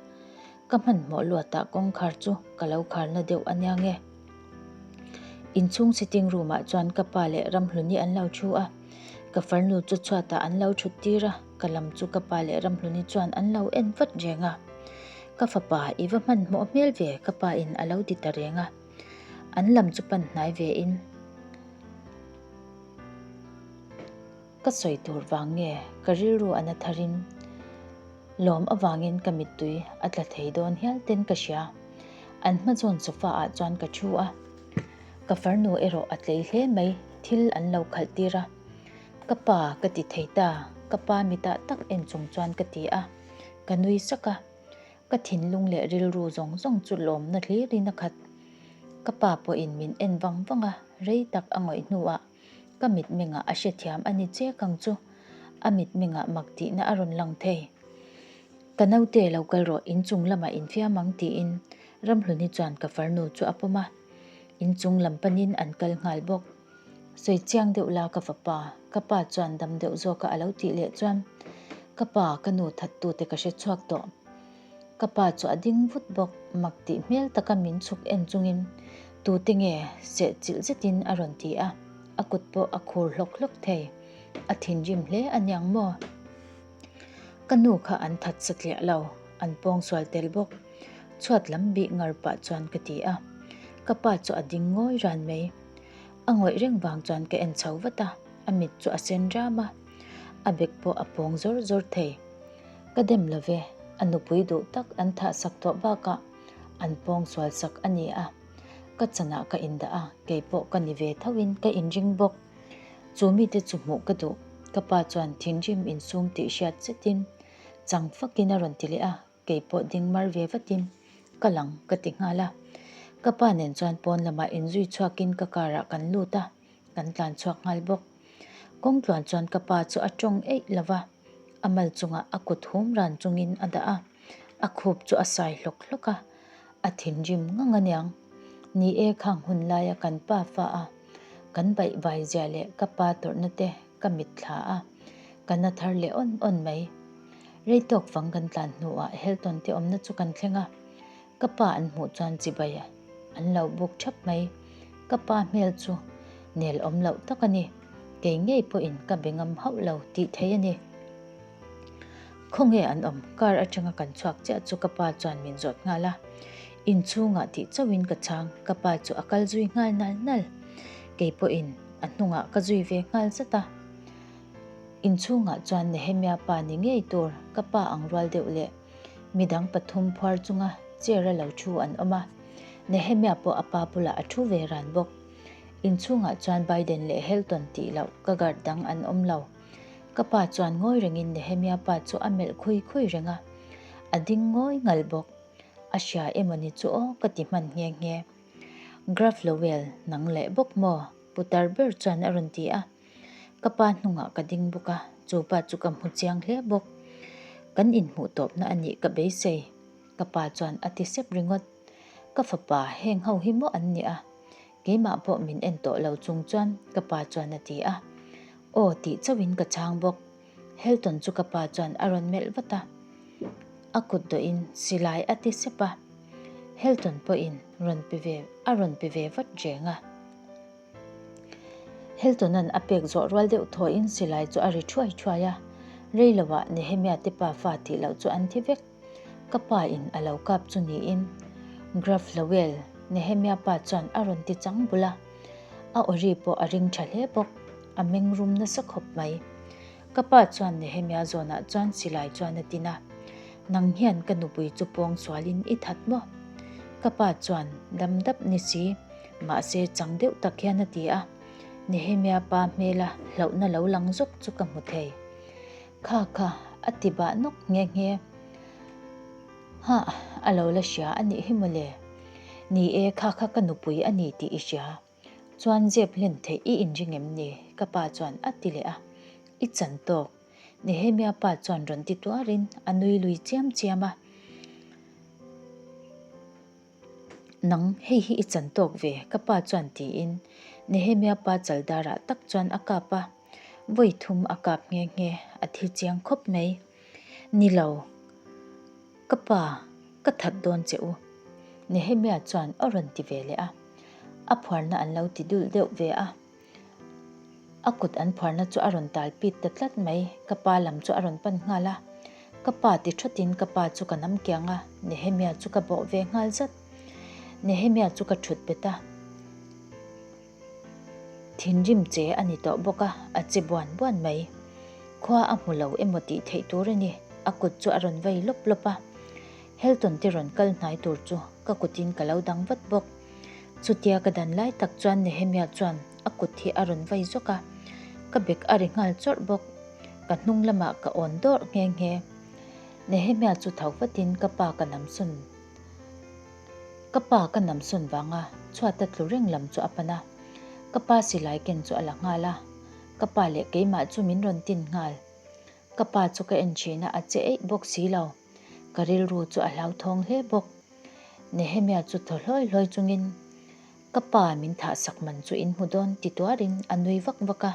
Ka hmanhmawh luatah kawngkhar chu ka lo kharna deuh a nia nge. Inchhung sitting room ah chuan ka pa leh Ramhluni an lo thu a, ka farnu chu chhuatah an lo thut tir a, ka lam chu ka pa leh Ramhluni chuan an lo en vat reng a. Ka fapa i va hmanhmawh hmel ve ka pa in a lo ti ta reng a. An lam chu pan hnai ve in. Ka sawi tur vang nge ka rilru a na tharin lawm avangin ka mittui a tla thei dawn hial ten ka hria. An hma zawn sofa ah chuan ka thu a, ka farnu erawh a tlei hle mai, thil an lo khalh tir a. Ka pa ka ti thei ta, ka pa mitah tak en chung chuan ka ti a, ka nui sak a. Ka thinlung leh rilru zawng zawng chu lawmna hlirin a khat. Ka pa pawhin min en vang vang a, rei tak a ngawih hnuah ka mitmengah a hrethiam a ni chek ang chu. A mitmengah mak tihna a rawn lang thei. Ka naute lo kal rawh, inchung lamah infiam ang tiin Ramhluni chuan ka farnu chu a pawm a. Inchung lam panin an kal nghal bawk. Sawi chiang deuh la ka fapa, ka pa chuan dam deuh zawka a lo tih leh chuan ka pa ka nu thattute ka hre chhuak tawh. Ka pa chu a ding vut bawk, mak tih hmel taka min chhuk en chungin tute nge seh chilh zetin a rawn ti a, a kut pawh a khur hlawk hlawk thei. A thinrim hle a niang maw? Ka nu kha an that satliah lo, an pawngsual tel bawk. Chhuat lam bih ngar pah chuan ka ti a, ka pa chu a ding ngawi ran mai. A ngawih reng vang chuan ka en chho vat a, a mit chu a sen ram a, a bek pawh a pawng zawr zawr thei. Ka dem lo ve, a nupui duh tak an thah sak tawh bakah an pawng sual sak a ni a. Ka chanah ka indah a, kei pawh ka ni ve thoin ka inring bawk. Chu mite chu hmuh ka duh, ka pa chuan thinrim insum tih hriat zetin chang fakin a rawn ti leh a. Kei pawh ding mar ve vatin ka lang ka ti nghal a. Ka pa nen chuan pawn lamah inzui chhuakin ka car ah kan lut a, kan tlan chhuak nghal bawk. Kawng tluan chuan ka pa chu a tawng eih lo va, a mal chungah a kut hum ran chungin a dah a, a khup chu a sai hlawk hlawk a, a thinrim ngang aniang. Ni e khang hun laia kan pa fa a, kan baih vai zia leh ka pa tawrhna te ka mitthla a, ka na thar leh awn awn mai. Rei tawk fang kan tlan hnuah Helton te awmna chu kan thleng a, ka pa an hmuh chuan chibai an lo buk thap mai. Ka pa hmel chu nel awm loh tak a ni, kei ngei pawhin ka be ngam hauh lo tih thei a ni. Khawnge an awm? Car atanga kan chhuak chiah chu ka pa chuan min zawt nghal a, inchhungah tih chauhin ka chhang, ka pa chu a kal zui nghal nal nal. Kei pawhin a hnungah ka zui ve nghal zat a. Inchhungah chuan Nehemia pa ni ngei tur ka pa ang rual deuh leh midang pathum phuar chunga chair a lo thu an awm a. Nehemia pawh a pa bulah a thu ve ran bawk. Inchhungah chuan Biden leh Helton tih loh ka guard dang an awm lo. Ka pa chuan ngawi rengin Nehemia pa chu a melh khui khui reng a. A ding ngawi ngal bawk. A hria emawni chu aw ka ti hman nghe nghe. Graf Lowell nang leh bawk maw? Putar ber chuan a rawn ti a. Ka pa hnungah ka ding bawk a, chu pa chu ka hmu chiang hle bawk. Kan inhmuh tawpna a nih ka beisei, ka pa chuan a ti sep ringawt. Ka fapa, heng ho hi maw an nih a? Keimah pawh min en tawh lo chung chuan ka pa chuan a ti a. Aw tih chauhin ka chhang bawk. Helton chu ka pa chuan a rawn melh vat a. A kut dawhin silai a ti sep a. Helton pawhin rawn pe ve a rawn pe ve vat reng a. Heltona'n a pek zawh rual deuh thawhin silai chu a ri thuai thuai a, rei lovah Nehemia te pa fa tih loh chu an thi vek. Ka pa in a lo kap chu niin Gruff Lowell, Nehemia pa chuan a rawn ti chang bul a, a awri pawh a ring tha hle bawk, a meng rum nasa khawp mai. Ka pa chuan Nehemia zawnah chuan silai chuan a tin a, Nang hian ka nupui chu pawng sualin i that maw? Ka pa chuan dam dap ni si, mahse chang deuh tak hian a ti a. Nehemia pa hmela hlauhna lo lang zawk chu ka hmu thei. Kha kha, a ti bah nawk nghe nghe. Hah, a lo la hria a nih hi mawle. Ni e, kha kha ka nupui a ni tih i hria. Chuan zep hlen theih i inring em ni? Ka pa chuan a ti leh a. I chan tawk. Nehemia pa chuan rawn ti tuarin a nui lui chiam chiam a. Nang, hei hi i chan tawk ve, ka pa chuan tiin Nehemia pa chaldarah tak chuan a kap a. Vawi thum a kap nghe nghe, a thi chiang khawp mai. Ni lo, ka pa, ka that dawn che u. Nehemia chuan a rawn ti ve leh a. A phuarna an lo ti dul deuh ve a. A kut an phuarna chu a rawn tal pit ta tlat mai, ka pa lam chu a rawn pan nghal a. Ka pa ti thatin ka pa chu ka nam kiang a, Nehemia chu ka bawh ve nghal zat. Nehemia chu ka thut bet a. Thinrim che a ni tawh bawk a, a che buan buan mai. Khua a hmu lo emaw tih theih tur a ni, a kut chu a rawn vei lawp lawp a. Helton te rawn kal hnai tur chu ka kutin ka lo dang vat bawk. Chutia ka dan lai tak chuan Nehemia chuan a kut hi a rawn vai zawk a, ka bek a ri nghal chawrh bawk. Ka hnung lamah ka awn dawrh nghe nghe. Nehemia chu tho vatin ka pa ka namsawn ka pa ka namsawn vanga chhuata tlu reng lam chu a pan a, ka pa silai ken chu a la nghal a, ka pa leh keimah chu min rawn tin nghal. Ka pa chu ka en thin a, a che eih bawk si lo. Ka rilru chu a hlauthawng hle bawk. Nehemia chu thaw hlawi hlawi chungin, Ka pa min thahsak man chu in hmu dawn ti tuarin a nui vak vak a.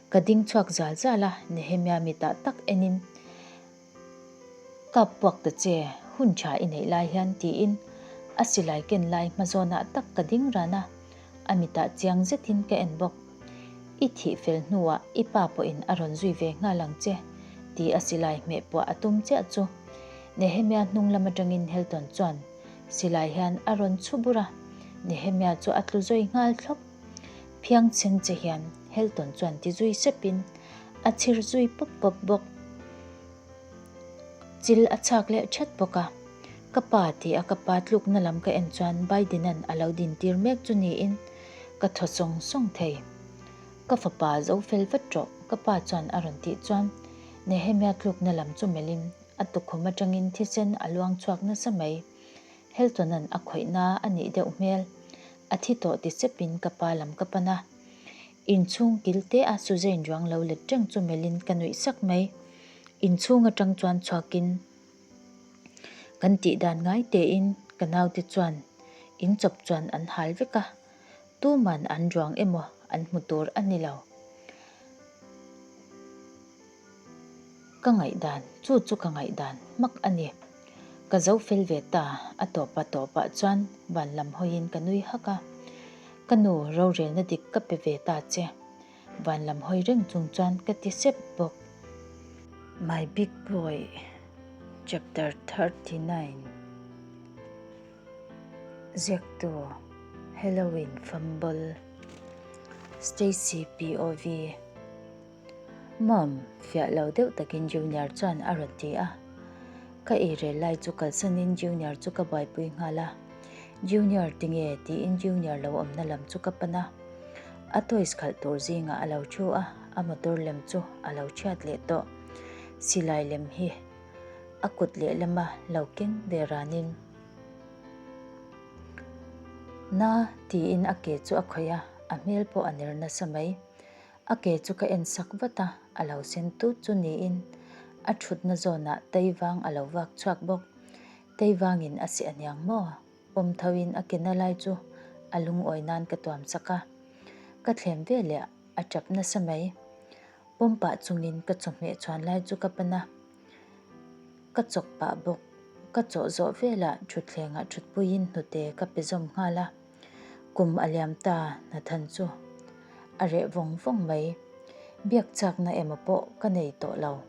Ka ding chhuak zal zal a, Nehemia mitah tak enin, Kap puak ta che, hun tha i neih lai hian tiin a silai ken lai hma zawnah tak ka ding ran a, a mitah chiang zetin ka en bawk. I thih fel hnuah i pa pawhin a rawn zui ve nghal ang che ti a silai hmeh puah a tum chiah chu Nehemia hnung lam atangin Helton chuan silai hian a rawn chhu bur a, Nehemia chu a tlu zawi nghal thlawp. Phiang chheng che hian Helton chuan ti zui sepin a chhir zui pawp pawp bawk. Chil a chhak leh that bawk a. Ka pa ti a ka pa tlukna lam ka en chuan Biden-a'n a lo dintir mek chu niin ka thaw sawng sawng thei. Ka fapa zo fel vat rawh ka pa chuan a rawn tih chuan Nehemia tlukna lam chu melhin a tukhum atangin thisen a luang chhuak nasa mai. Helton-a'n a khawihna a nih deuh hmel. A thi tawh ti sepin ka pa lam ka pan a. Inchhung kil te a Suzanne ruang lo let reng chu melhin ka nuih sak mai. Inchhung atang chuan chhuakin kan tih dan ngai tein ka naute chuan in chawp chuan an hal vek a, tuman an ruang emaw an hmu tur a ni lo. Ka ngaihdan, chu chu ka ngaihdan hmak a ni. Ka zo fel ve ta, a tawpa tawpah chuan van lam hawiin ka nui hak a. Ka nu, rorelna dik ka pe ve ta che. Van lam hawi reng chung chuan ka ti sep bawk. My Big Boy Chapter 39 Ziaktu Halloween Fumble Stacy POV Mom, fiah lo deuh takin Junior chuan a rawn ti a. Ka eirel lai chu kalsanin Junior chu ka buaipui nghal a. Junior tinge? tiin Junior lo awmna lam chu ka pan a. A toys khalh tur zingah a lo thu a, a motor lem chu a lo chhiat leh tawh. Silai lem hi a kut lehlama lo keng ve ranin. Na tiin a ke chu a khawih a, a hmel pawh a ner nasa mai. A ke chu ka en sak vat a, a lo sen tut chu niin a thutna zawnah Teivang a lo vak chhuak bawk. Teivangin a si aniang maw? Pawm thoin a ke na lai chu a lungawi nan ka tuam sak a. Ka thlem ve leh a tap nasa mai. Pawm pah chungin ka chawhmeh chhuan lai chu ka pan a, ka chawk pah bawk. Ka chawh zawh velah thutthlengah thutpuiin hnute ka pe zawm nghal a. Kum a liam ta Nathan chu a reh vawng vawng mai. Biak chakna emaw pawh ka nei tawh lo.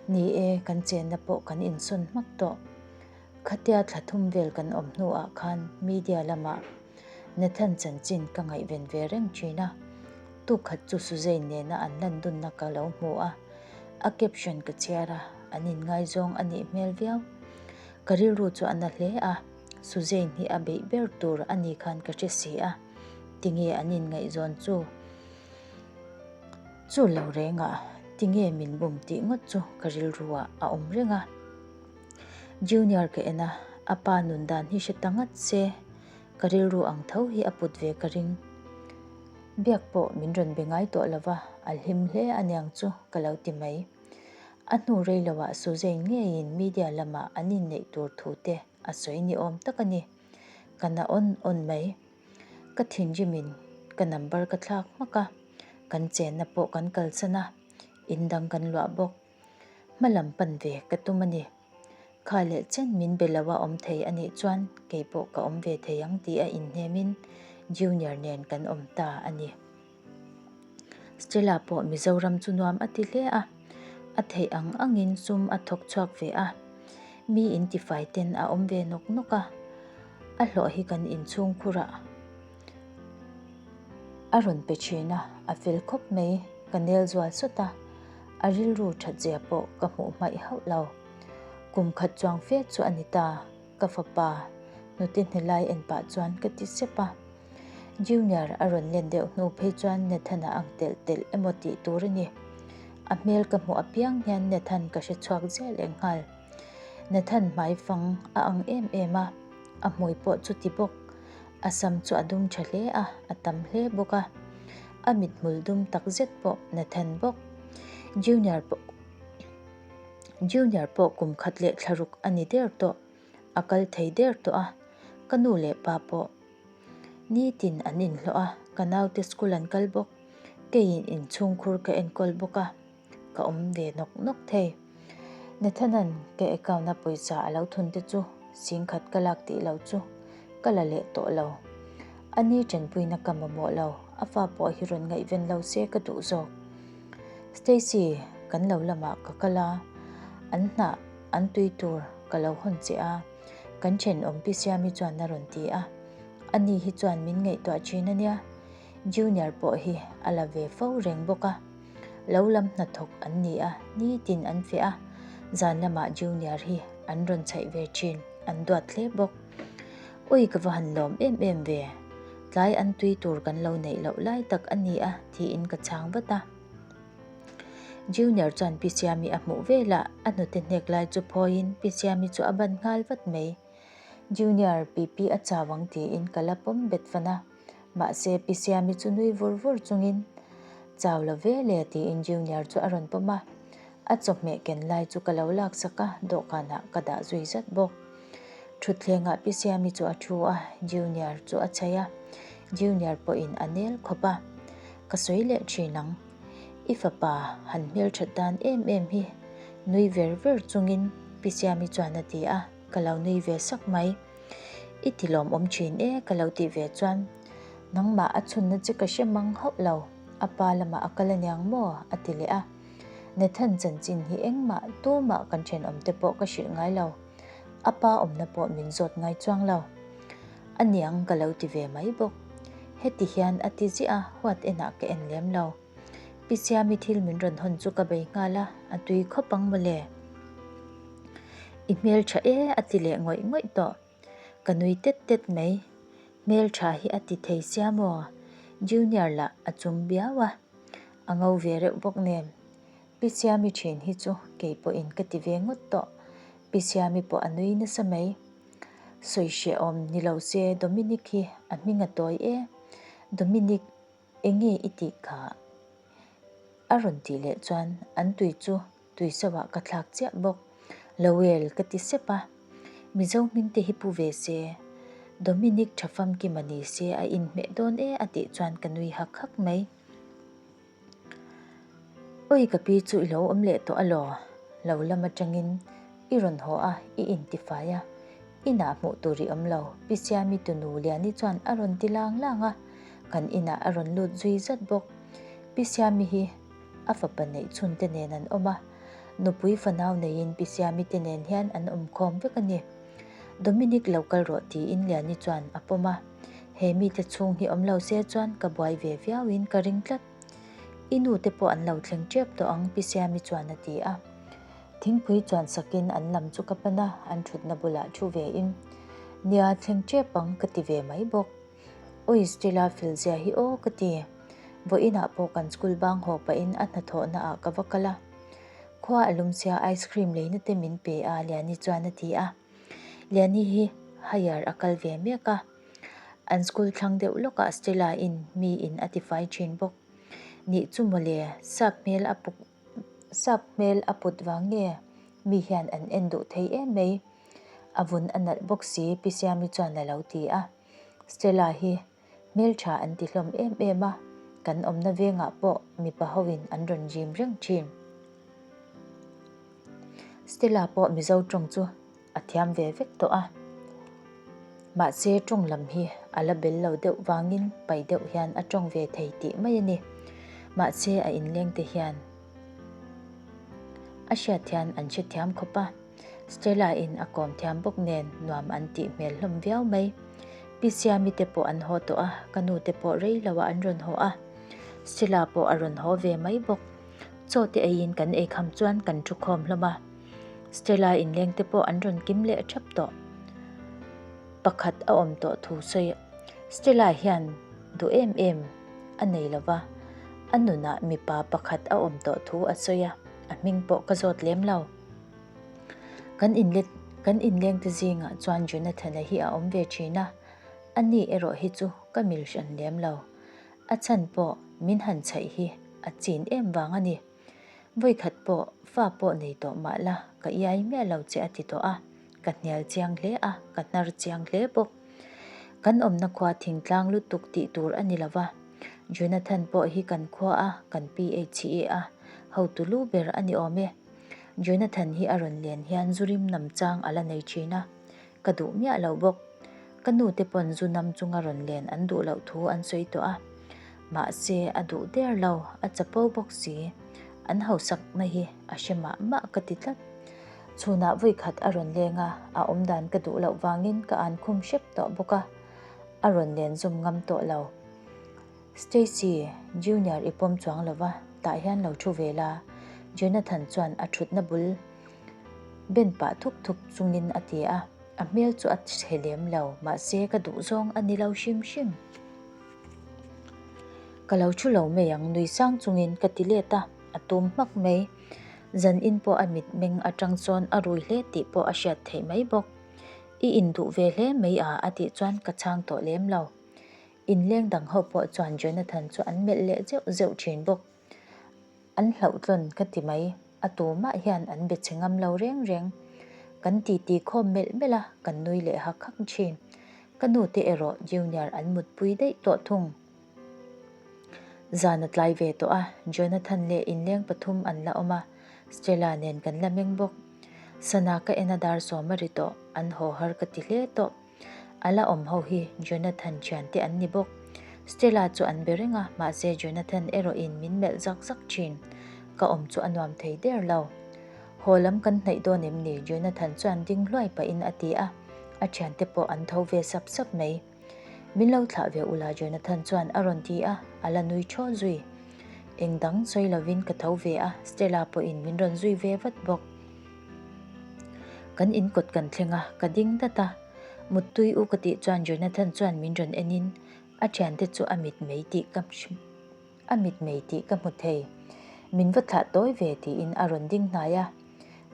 Ni e, kan chenna pawh kan insawn hmak tawh. Khatia thla thum vel kan awm hnuah khan media lamah Nathan chanchin ka ngaihven ve reng thin a. Tukhat chu Suzanne nena an lan dunna ka lo hmu a, a caption ka chhiar a, an inngaizawng a nih hmel viau. Ka rilru chu a na hle a. Suzanne hi a beih ber tur a ni khan ka hre si a, tinge an inngaihzawn chu? Chu lo rengah tinge min bum tih ngawt chu ka rilruah a awm reng a. Junior ka en a, a pa nun dan hi hre ta ngat se, ka rilru ang tho hi a put ve ka ring. Biak pawh min rawn be ngai tawh lova, a hlim hle aniang chu ka lo ti mai. A hnu rei loah Suzanne ngeiin media lamah an inneih tur thu te a sawi ni awm tak a ni. Ka na awn awn mai. Ka thinrimin ka number ka thlak hmak a, kan chenna pawh kan kalsan a, in dang kan luah bawk. Hma lam pan ve ka tum a ni. Kha leh chen min be lo a awm thei a nih chuan kei pawh ka awm ve thei ang tih a inhnemin Junior nen kan awm ta a ni. Stella pawh Mizoram chu nuam a ti hle a, a theih ang angin sum a thawk chhuak ve a, mi intifai ten a awm ve nawk nawk a, a hlawh hi kan inchhung khurah a rawn pe thin a, a fel khawp mai, ka nel zual sawt a, a rilru that zia pawh ka hmuh hmaih hauh lo. Kum khat chuang fe chu a ni ta, ka fapa hnute hnelai en pah chuan ka ti sep a. Junior a rawn len deuh hnu phei chuan Nathan-a ang telh telh emaw tih tur a ni. A hmel ka hmuh apiang hian Nathan ka hre chhuak ziah leh nghal. Nathan hmaifang a ang em em a, a hmui pawh chuti bawk. A sam chu a dum tha hle a, a tam hle bawk a. A mithmul dum tak zet pawh Nathan bawk. Junior pawh Junior pawh kum khat leh thlaruk a ni der tawh. A kal thei der tawh a, ka nu leh pa pawh nitin an inhlawh a, ka naute school an kal bawk. Keiin inchhungkhur ka enkawl bawk a. Ka awm ve nawk nawk thei. Nathan-a'n ka account-a pawisa a lo thun te chu singkhat ka lak tih lo chu ka la leh tawh lo. A ni tanpuina ka mamawh lo, a fa pawh hi rawn ngaihven lo se ka duh zawk. Stacy, kan lo lamah ka kal a, an hnah an tui tur ka lo hawn che a, kan thenawm Pi Siami chuan a rawn ti a. A ni hi chuan min ngaihtuah thin a nia. Junior pawh hi a la ve fo reng bawk a, lo lam hnathawk an ni a, nitin an feh a, zan lamah Junior hi an rawn chhaih ve thin, an duat hle bawk. Ui ka va han lawm em em ve, tlai an tui tur kan lo neih loh lai tak a ni a tiin ka chhang vat a. Junior chuan Pi Siami a hmuh velah a hnute hnek lai chu phawiin Pi Siami chu a ban nghal vat mai. Junior, pipi a chau ang tiin ka la pawm bet fan a. Mahse, Pi Siami chu nui vur vur chungin, Chau lo ve le tiin Junior chu a rawn pawm a. A chawhmeh ken lai chu ka lo laksak a, dawhkanah ka dah zui zat bawk. Thutthlengah Pi Siami chu a thu a, Junior chu a chhaih a. Junior pawhin a nel khawp a, Ka sawi leh thin ang. I fapa han hmelthat dan em em hi nui ver ver chungin Pi Siami chuan a ti a. Ka lo nui ve sak mai. I ti lawmawm thin e ka lo tih ve chuan nangmah a chhunna che ka hre mang hauh lo, a pa lamah a kal aniang maw? a ti leh a. Nathan chanchin hi engmah tumah kan thenawm te pawh ka hrilh ngai lo, a pa awmna pawh min zawt ngai chuang lo. Aniang ka lo ti ve mai bawk. Heti hian a ti ziah a, huat enah ka en lem lo. Pi Siami thil min rawn hawn chu ka bei nghal a, a tui khawp ang mawle. I hmeltha e a ti leh ngawih ngawih tawh. Ka nui tet tet mai. Hmeltha hi a ti thei sia maw? Junior lah a chum biau a, a ngo ve reuh bawk nen. Pi Siami thin hi chu kei pawhin ka ti ve ngawt tawh. Pi Siami pawh a nui nasa mai. Sawi hrehawm ni lo se Dominic hi a hming a tawi e. Dominic. Enge i tih kha? A rawn tih leh chuan an tui chu tui sauhah ka thlak chiah bawk. Lowell ka ti sep a, Mizo hming te hi pu ve se, Dominic tha famkima ni se a inhmeh dawn e a tih chuan ka nui hak hak mai. Oi ka pi chu i lo awm leh tawh alaw? Lo lam atangin i rawn haw a, i intifai a, inah hmuh tur i awm lo, Pi Siami tunu Liani chuan a rawn ti lang lang a, kan inah a rawn lut zui zat bawk. Pi Siami hi a fapa neih chhun te nen an awm a, nupui fanau neiin Pi Siami te nen hian an awm khawm vek a ni. Dominic lo kal rawh tiin Liani chuan a pawm a, he mite chhung hi awm lo se chuan ka buai ve viauin ka ring tlat. I nu te pawh an lo thleng tep tawh ang Pi Siami chuan a ti a. Thingpui chuan sakin an lam chu ka pan a, an thutna bulah thu ve in, Nia thleng tep ang ka ti ve mai bawk. Ui Stella fel zia hi aw ka ti. Vawiinah pawh kan school bang haw pahin a hnathawhna ah ka va kal a. Khua a lum sia ice cream leina te min pe a Liani chuan a ti a. Liani hi higher a kal ve mek a. An school thlang deuh lawkah Stella in mi in a tifai thin bawk. Nih chu mawle, sap hmel a puk sap hmel a put vang nge mi hian an en duh thei em mai. A vun a nalh bawk si Pi Siami chuan a lo ti a. Stella hi hmeltha an ti hlawm em em a, kan awmna vengah pawh mipa hoin an rawn rim reng thin. Stella pawh Mizo tawng chu a thiam ve vek tawh a, mahse tawng lam hi a la bel lo deuh vangin pai deuh hian a tawng ve thei tih mai a ni. Mahse a inleng te hian a hriat hian an hrethiam khawp a, Stella in a kawm thiam bawk nen nuam an tih hmel hlawm viau mai. Pi Siami te pawh an haw tawh a, ka nu te pawh rei lo ah an rawn haw a, Stella pawh a rawn haw ve mai bawk. Chaw te eiin kan eikham chuan kan thu khawm hlawm a. Stella inleng te pawh an rawn kim leh thap tawh. Pakhat a awm tawh thu sawi Stella hian duh em em a nei lo va. A nunah mipa pakhat a awm tawh thu a sawi a, a hming pawh ka zawt lem lo. Kan inlet kan inlengte zingah chuan Jonathan-a hi a awm ve thin a, ani erawh hi chu ka mil hran lem lo. A chhan pawh min han chhaih hi a chin em vang a ni. Vawikhat pawh fa pawh nei tawh mah la ka iai miah lo che a ti tawh a, ka hnial chiang hle a, ka hnar chiang hle bawk. Kan awmna khua thingtlang lutuk tih tur a ni lo va, Jonathan pawh hi kan khua a, kan PHE a, hotu lu ber a ni awm e. Jonathan hi a rawn len hian zu rim nam chang a la nei thin a, ka duh miah lo bawk. Ka nu te pawn zu nam chunga rawn len an duh loh thu an sawi tawh a, mahse a duh der lo, a chapo bawk si. An hausakna hi a hre mah mah ka ti tlat. Chhunah vawikhat a rawn leng a, a awmdan ka duh loh vangin ka an khum hrep tawh bawk a, a rawn len zawm ngam tawh lo. Stacy, Junior i pawm chuang lo va, tah hian lo thu ve la, Jonathan chuan a thutna bul ben pah thuk thuk chungin a ti a, a hmel chu a chhe lem lo, mahse ka duh zawng a ni lo hrim hrim. Ka lo thu lo mai ang nui sang chungin ka ti let a, a tum hmak mai. Zan in pawh a mitmeng atang chuan a rui hle tih pawh a hriat theih mai bawk. I induh ve hle mai a a tih chuan ka chhang tawh lem lo. Inleng dang ho pawh chuan Jonathan chu an melh leh zeuh zeuh thin bawk. An hlauhtlawn ka ti mai, a tumah hian an be che ngam lo reng reng. Kan titi khawm melh melh a, kan nui leh hak hak thin. Ka nu te erawh Junior an mutpui daih tawh thung. Zan a tlai ve tawh a, Jonathan leh inleng pathum an la awm a, Stella nen kan la meng bawk. Sana ka en a dar sawm a ri tawh, an haw har ka ti hle tawh. A la awm ho hi Jonathan thiante an ni bawk. Stella chu an be reng a, mahse Jonathan erawhin min melh zak zak thin. Ka awm chu a nuam thei der lo. Haw lam kan hnaih dawn em ni? Jonathan chuan ding hluai pahin a ti a, a thiante pawh an tho ve sap sap mai. Min lo thlah ve ula Jonathan chuan a rawn ti a, a la nui thaw zui. Eng dang sawi lovin ka tho ve a, Stella pawhin min rawn zui ve vat bawk. Kan in kawt kan thleng a, ka ding dat a. Muttui u ka tih chuan Jonathan chuan min rawn en in a thiante chu a mit mei tih ka a mit mei tih ka hmu thei. Min va thlah tawi ve tiin a rawn ding hnai a.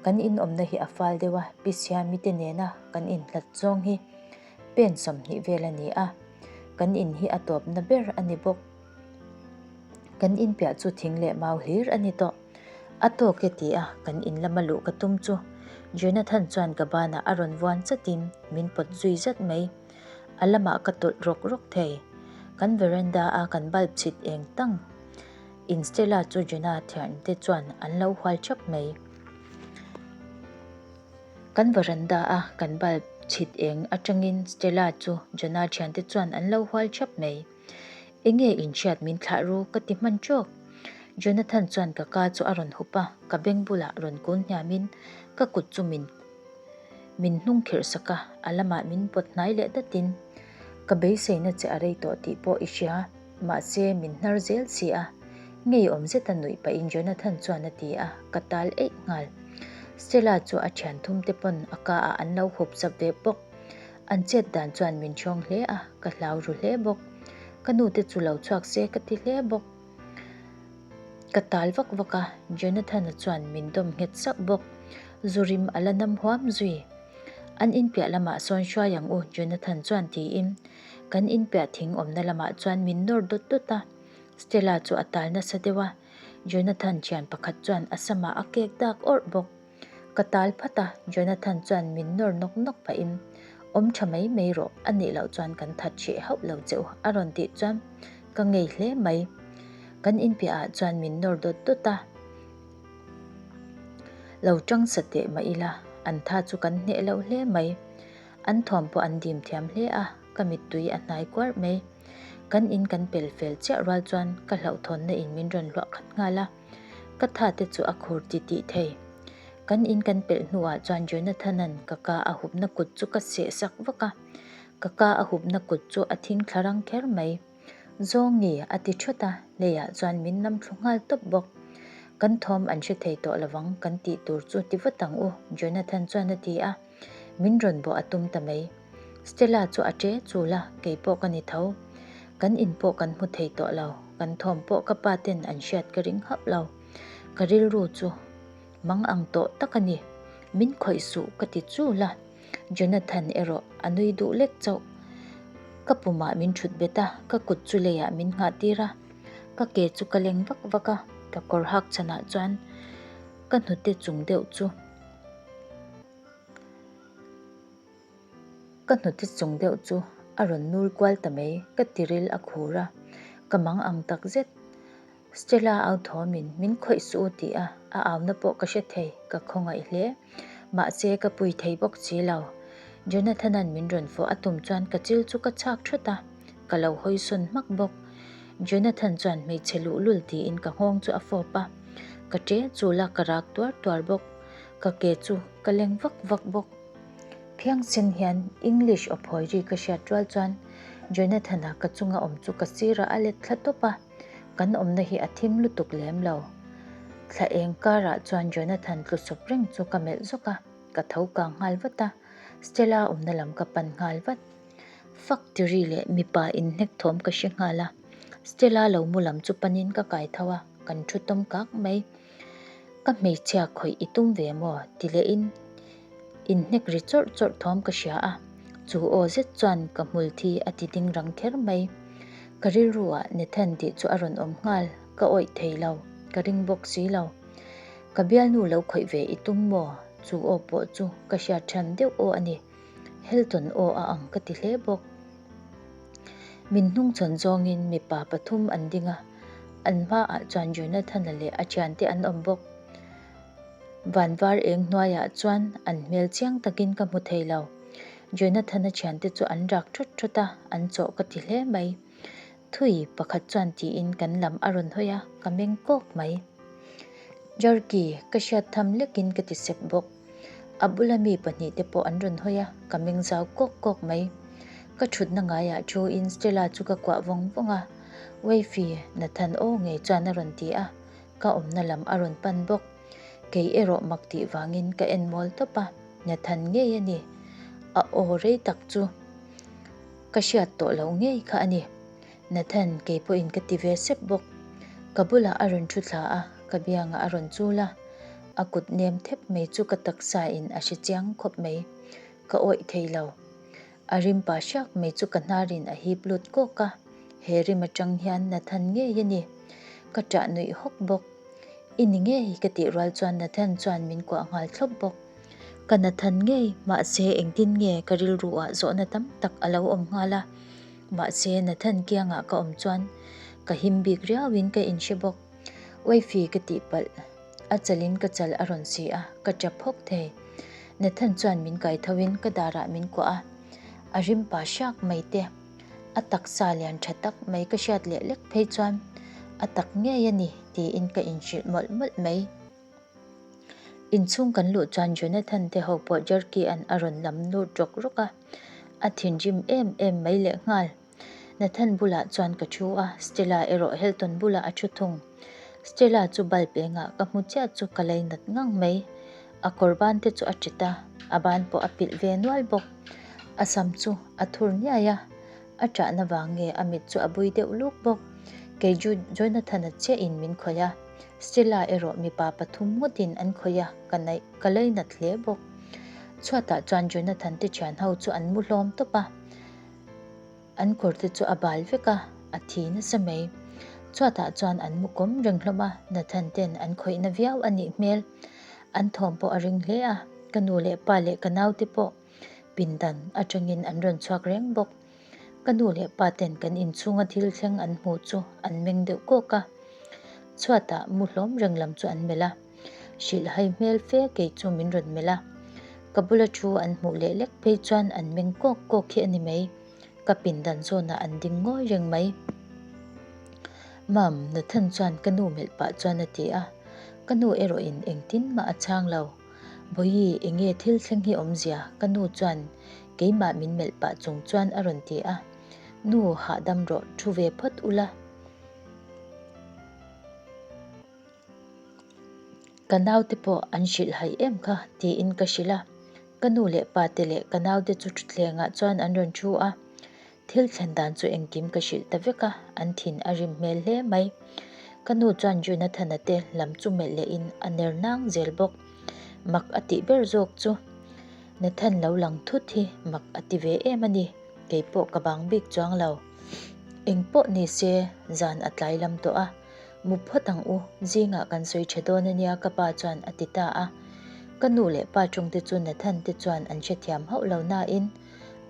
Kan in awmna hi a fal deuh a, Pi Siami te nena kan inhlat zawng hi pen 20 vel a ni a. Kan in hi a tawpna ber a ni bawk. Kan in piah chu thing leh mau hlir a ni tawh. A tawk e ti a kan in lama luh ka tum chu Jonathan chuan ka banah a rawn vuan chatin min pawt zui zat mai. A lamah ka tawlh rawk rawk thei. Kan veranda a kan bulb chhit eng tang in Stella chu Jonah thiante chuan an lo hual thap mai. Kan veranda a kan bulb chhit eng atangin Stella chu Jonah thiante chuan an lo hual thap mai. Enge inhriat min thlah ru ka ti hman trawk. Jonathan chuan ka ka chu a rawn hup a, ka beng bulah rawn kun hniamin ka kut chu min min hnung khirh sak a, a lamah min pawt hnai leh datin ka beiseina che a rei tawh tih pawh i hria, mahse min hnar zel si a, ngeiawm zeta nuih pahin Jonathan chuan a ti a, ka tal eih nghal. Stella chu a thian thum te pawn a ka ah an lo hup zap ve bawk. An chet dan chuan min chhawng hle a, ka hlau ru hle bawk. Ka nu te chu lo chhuak se ka ti hle bawk. Ka tal vak vak a, Jonathan-a chuan min dawm nghet sauh bawk. Zu rim a la nam huam zui. An inpiah lamah sawn hruai ang u, Jonathan chuan tiin kan inpiah thing awmna lamah chuan min nawr dawt dawt a. Stella chu a tal nasa deuh a, Jonathan thian pakhat chuan a samah a kek dak awrh bawk. Ka tal phat a, Jonathan chuan min nawr nawk nawk pahin, Awm tha mai mai rawh, a nih loh chuan kan that hreh hauh lo che u, a rawn tih chuan ka ngei hle mai. Kan inpiah ah chuan min nawr dawt dawt a, Lo tang sa teh mah ila, an tha chu kan hneh loh hle mai. An thawm pawh an dim thiam hle a, ka mittui a hnai kuarh mai. Kan in kan pel fel chiah rual chuan ka hlauhthawnna in min rawn hluah khat nghal a. Ka tha te chu a khur ti tih thei. Kan in kan pelh hnuah chuan Jonathan-a'n ka ka a hupna kut chu ka seh sak vak a. Ka ka a hupna kut chu a thing thla rang kher mai. Zawngi a ti thawt a, leiah chuan min nam thlu nghal tawp bawk. Kan thawm an hre thei tawh lovang kan tih tur chu ti vat ang u, Jonathan chuan a ti a. Min rawn bawh a tum ta mai. Stella chu a che chul a, kei pawh ka ni tho. Kan in pawh kan hmu thei tawh lo. Kan thawm pawh ka pa ten an hriat ka ring hauh lo. Ka rilru chu mang ang tawh tak a ni. Min khawih suh ka ti chul a. Jonathan erawh a nui duh lek chauh. Ka pumah min thut bet a, ka kut chu leiah min nghah tir a. Ka ke chu ka leng vak vak a, ka kawr hak chhanah chuan ka hnute chung deuh chu Ka hnute chung deuh chu a rawn nul kual ta mai, ka tiril a khur a, ka mang ang tak zet. Stella au thawmin min khawih suh u tih a, a auna pawh ka hre thei, ka khawngaih hle. Mahse ka pui thei bawk si lo. Jonathan-a'n min rawn fawh a tum chuan ka chil chu ka chhak thut a, ka lo hawi sawn hmak bawk. Jonathan chuan hmeichhe luhlul tiin ka nghawng chu a fawp a, ka ṭe chul a, ka rak tuar tuar bawk. Ka ke chu ka leng vak vak bawk. Phiangsen hian English aw phawi ri ka hriat rual chuan Jonathan-a ka chunga awm chu ka sirah a let thla tawp a, kan awmna hi a thim lutuk lem lo. Thla eng karah chuan Jonathan tlu sawp reng chu ka melh zawk a, ka tho kang nghal vat a, Stella awmna lam ka pan nghal vat. Fak ti ri leh mipa inhnek thawm ka hre nghal a, Stella lo mu lam chu panin ka kai tho a, kan thu tawm kak mai. Ka hmeichhia khawih i tum ve maw? ti lehin inhnek ri chawrh chawrh thawm ka hria a, chu aw zet chuan ka hmul thi a ti ding rang kher mai. Ka rilruah Nathan tih chu a rawn awm nghal, ka awih thei lo, ka ring bawk si lo. Ka bialnu lo khawih ve i tum maw? Chu aw pawh chu ka hriat than deuh aw a ni. Helton aw a ang ka ti hle bawk. Min hnungchhawn zawngin mipa pathum an ding a, an hmaah chuan Jonathan-a leh a thiante an awm bawk. Vanvar eng hnuaiah chuan an hmel chiang takin ka hmu thei lo. Jonathan-a thiante chu an rak thawt thawt a, an chawh ka ti hle mai. Thui pakhat chuan tiin kan lam a rawn hawi a, ka meng kawk mai. Jerky, ka hriat tham lekin ka ti sep bawk. A bula mi pahnihte pawh an rawn hawi a, ka meng zau kawk kawk mai. Ka thutna ngaiah thuin Stella chu ka kuah vawng vawng a, Wifey, Nathan aw ngei chuan a rawn ti a, ka awmna lam a rawn pan bawk. Kei erawh mak tih vangin ka en mawl tawp a, Nathan ngei a ni. A aw rei tak chu ka hriat tawh loh ngei kha a ni. Nathan, kei pawhin ka ti ve sep bawk. Ka bulah a rawn thu thla a, ka biangah a rawn chul a. A kut nem thep mai chu ka taksa in a hre chiang khawp mai. Ka awih thei lo. A rim pa hriak mai chu ka hnarin a hip lut kawk a, he rim atang hian Nathan ngei a ni. Ka ṭah nuih hawk bawk. I ni ngei ka tih rual chuan Nathan chuan min kuah nghal thlawp bawk. Ka Nathan ngei, mahse engtin nge ka rilru ah zawhna tam tak a lo awm nghal a. Mahse Nathan kiangah ka awm chuan ka him bik riauin ka inhre bawk. Wifey ka tih palh. A chalin ka chal a rawn si a, ka tap hawk thei. Nathan chuan min kai tho in ka darah min kuah a, a rim pa hriak mai te. A taksa lian tha tak mai ka hriat leh lek phei chuan a tak ngei a ni tiin ka inhrilh mawlh mawlh mai. Inchhung kan luh chuan Jonathan te ho pawh Jerky an a rawn lam nur rawk rawk a, a thinrim em em mai lehnghal. Nathan bulah chuan ka thu a, Stella erawh Helton bulah a thu thung. Stella chu bulb engah ka hmu chiah chu ka lei nat ngang mai. A kawr ban te chu a ṭit a, a ban pawh a pilh ve nual bawk. A sam chu a thur niai a, a ṭahna vang nge a mit chu a bui deuh luk bawk. Kei chu Jonathan-a chiahin min khawih a, Stella erawh mipa pathum ngawtin an khawih a, ka naih ka lei nat hle bawk. Chhuatah chuan Jonathan te ṭhian ho chu an mu hlawm tawp a. An kawr te chu a bal vek a, a thi nasa mai. Chhuatah chuan an mu kawm reng hlawm a, Nathan ten an khawihna viau a nih hmel. An thawm pawh a ring hle a, ka nu leh pa leh ka naute pawh pindan atangin an rawn chhuak reng bawk. Ka nu leh pa ten kan inchhunga thil thleng an hmuh chu an meng deuh kawk a, chhuatah mu hlawm reng lam chu an melh a. Hrilh hai hmel fe kei chu min rawn melh a, ka bula thu an hmuh leh lek phei chuan an meng kawk kawk hi a ni mai. Ka pindan zawnah an ding ngawi reng mai. Mam, Nathan chuan ka nu melh pah chuan a ti a, ka nu erawhin engtin mah a chhang lo. Bawihi, enge thil thleng hi awmzia? ka nu chuan keimah min melh pah chung chuan a rawn ti a. Nu, hahdam rawh, thu ve phawt ula. Ka naute pawh an hrilh haih em kha tiin ka hrilh a, ka nu leh pa te leh ka naute chu thutthlengah chuan an rawn thu a. Thil thlen dan chu engkim ka hrilh ta vek a, an thin a rim hmel hle mai. Ka nu chuan Jonathana te lam chu melh lehin a ner nang zel bawk. Mak a tih ber zawk chu Nathan lo lang thut hi mak a ti ve em a ni, kei pawh ka bang bik chuang lo. Eng pawh ni se zan a tlai lam tawh a, mu phawt ang u, zingah kan sawi tha dawn a nia ka pa chuan a ti ta a. Ka nu leh pa tawngte chu Nathan te chuan an hrethiam hauh lo nain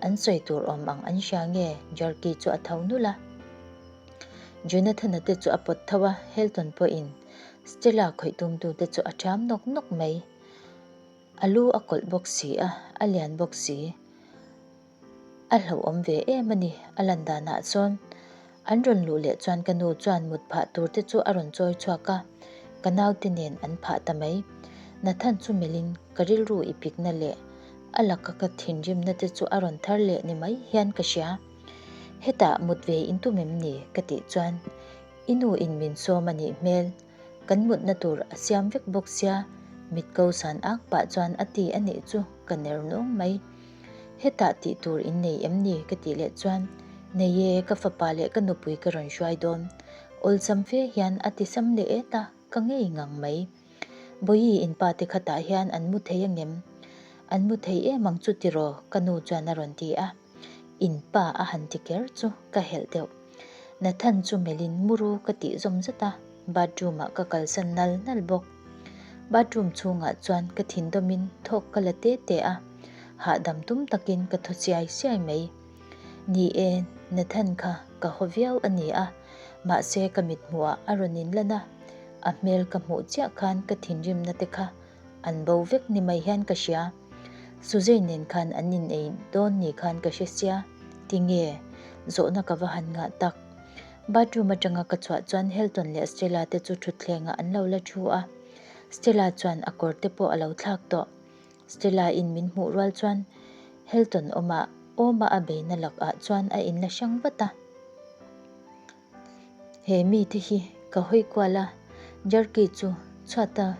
an sawi tur awm ang an hria nge Jerky chu a tho nulh a. Jonathan-a te chu a pawt tho a, Hilton pawhin Stella khawih tumtute chu a ṭham nawk nawk mai. A lu a kawlh bawk si a, a lian bawk si. A hlauhawm ve em a ni, a lan danah chuan. An rawn luh leh chuan ka nu chuan mut phah tur te chu a rawn chawi chhuak a, ka naute nen an phah ta mai. Nathan chu melhin ka rilru i pikna leh a laka ka thinrimna te chu a rawn thar leh ni mai hian ka hria. Hetah mut ve in tum em ni? ka tih chuan I nu in min sawm a nih hmel, kan mutna tur a siam vek bawk sia, mit ko san ak pah chuan a ti a nih chu ka ner nung mai. Hetah tih tur in nei em ni? ka tih leh chuan Nei e, ka fapa leh ka nupui ka rawn hruai dawn. Awlsam fe hian a ti sam leh et a, ka ngei ngang mai. Bawihi in pa te khatah hian an mu thei angem? An mu thei em ang chu tiraw? ka nu chuan a rawn ti a. In pa a han ti ker chu ka helh deuh. Nathan chu melhin muru ka tih zawm zat a, bathroom ah ka kalsan nal nal bawk. Bathroom chhungah chuan ka thindawmin thawk ka la te te a, hahdam tum takin ka thaw siai siai mai. Ni e, Nathan kha ka haw viau a ni a, mahse ka mithmuhah a rawn inlan a, a hmel ka hmuh chiah khan ka thinrimna te kha An bo vek ni mai hian ka hria. Suzei nen khan an in ei dawn ni khan ka hre sia. Tinge? Zawhna ka va han ngah tak. Bathroom atanga ka chhuah chuan Hilton leh Stella te chu thutthlengah an lo la thu a. Stella chuan a kawr te pawh a lo thlak tawh. Stella in min hmuh rual chuan Hilton awmah awma a beina lakah chuan a inla hrang vat a. He mite hi ka hawi kual a, Jerky chu chhuata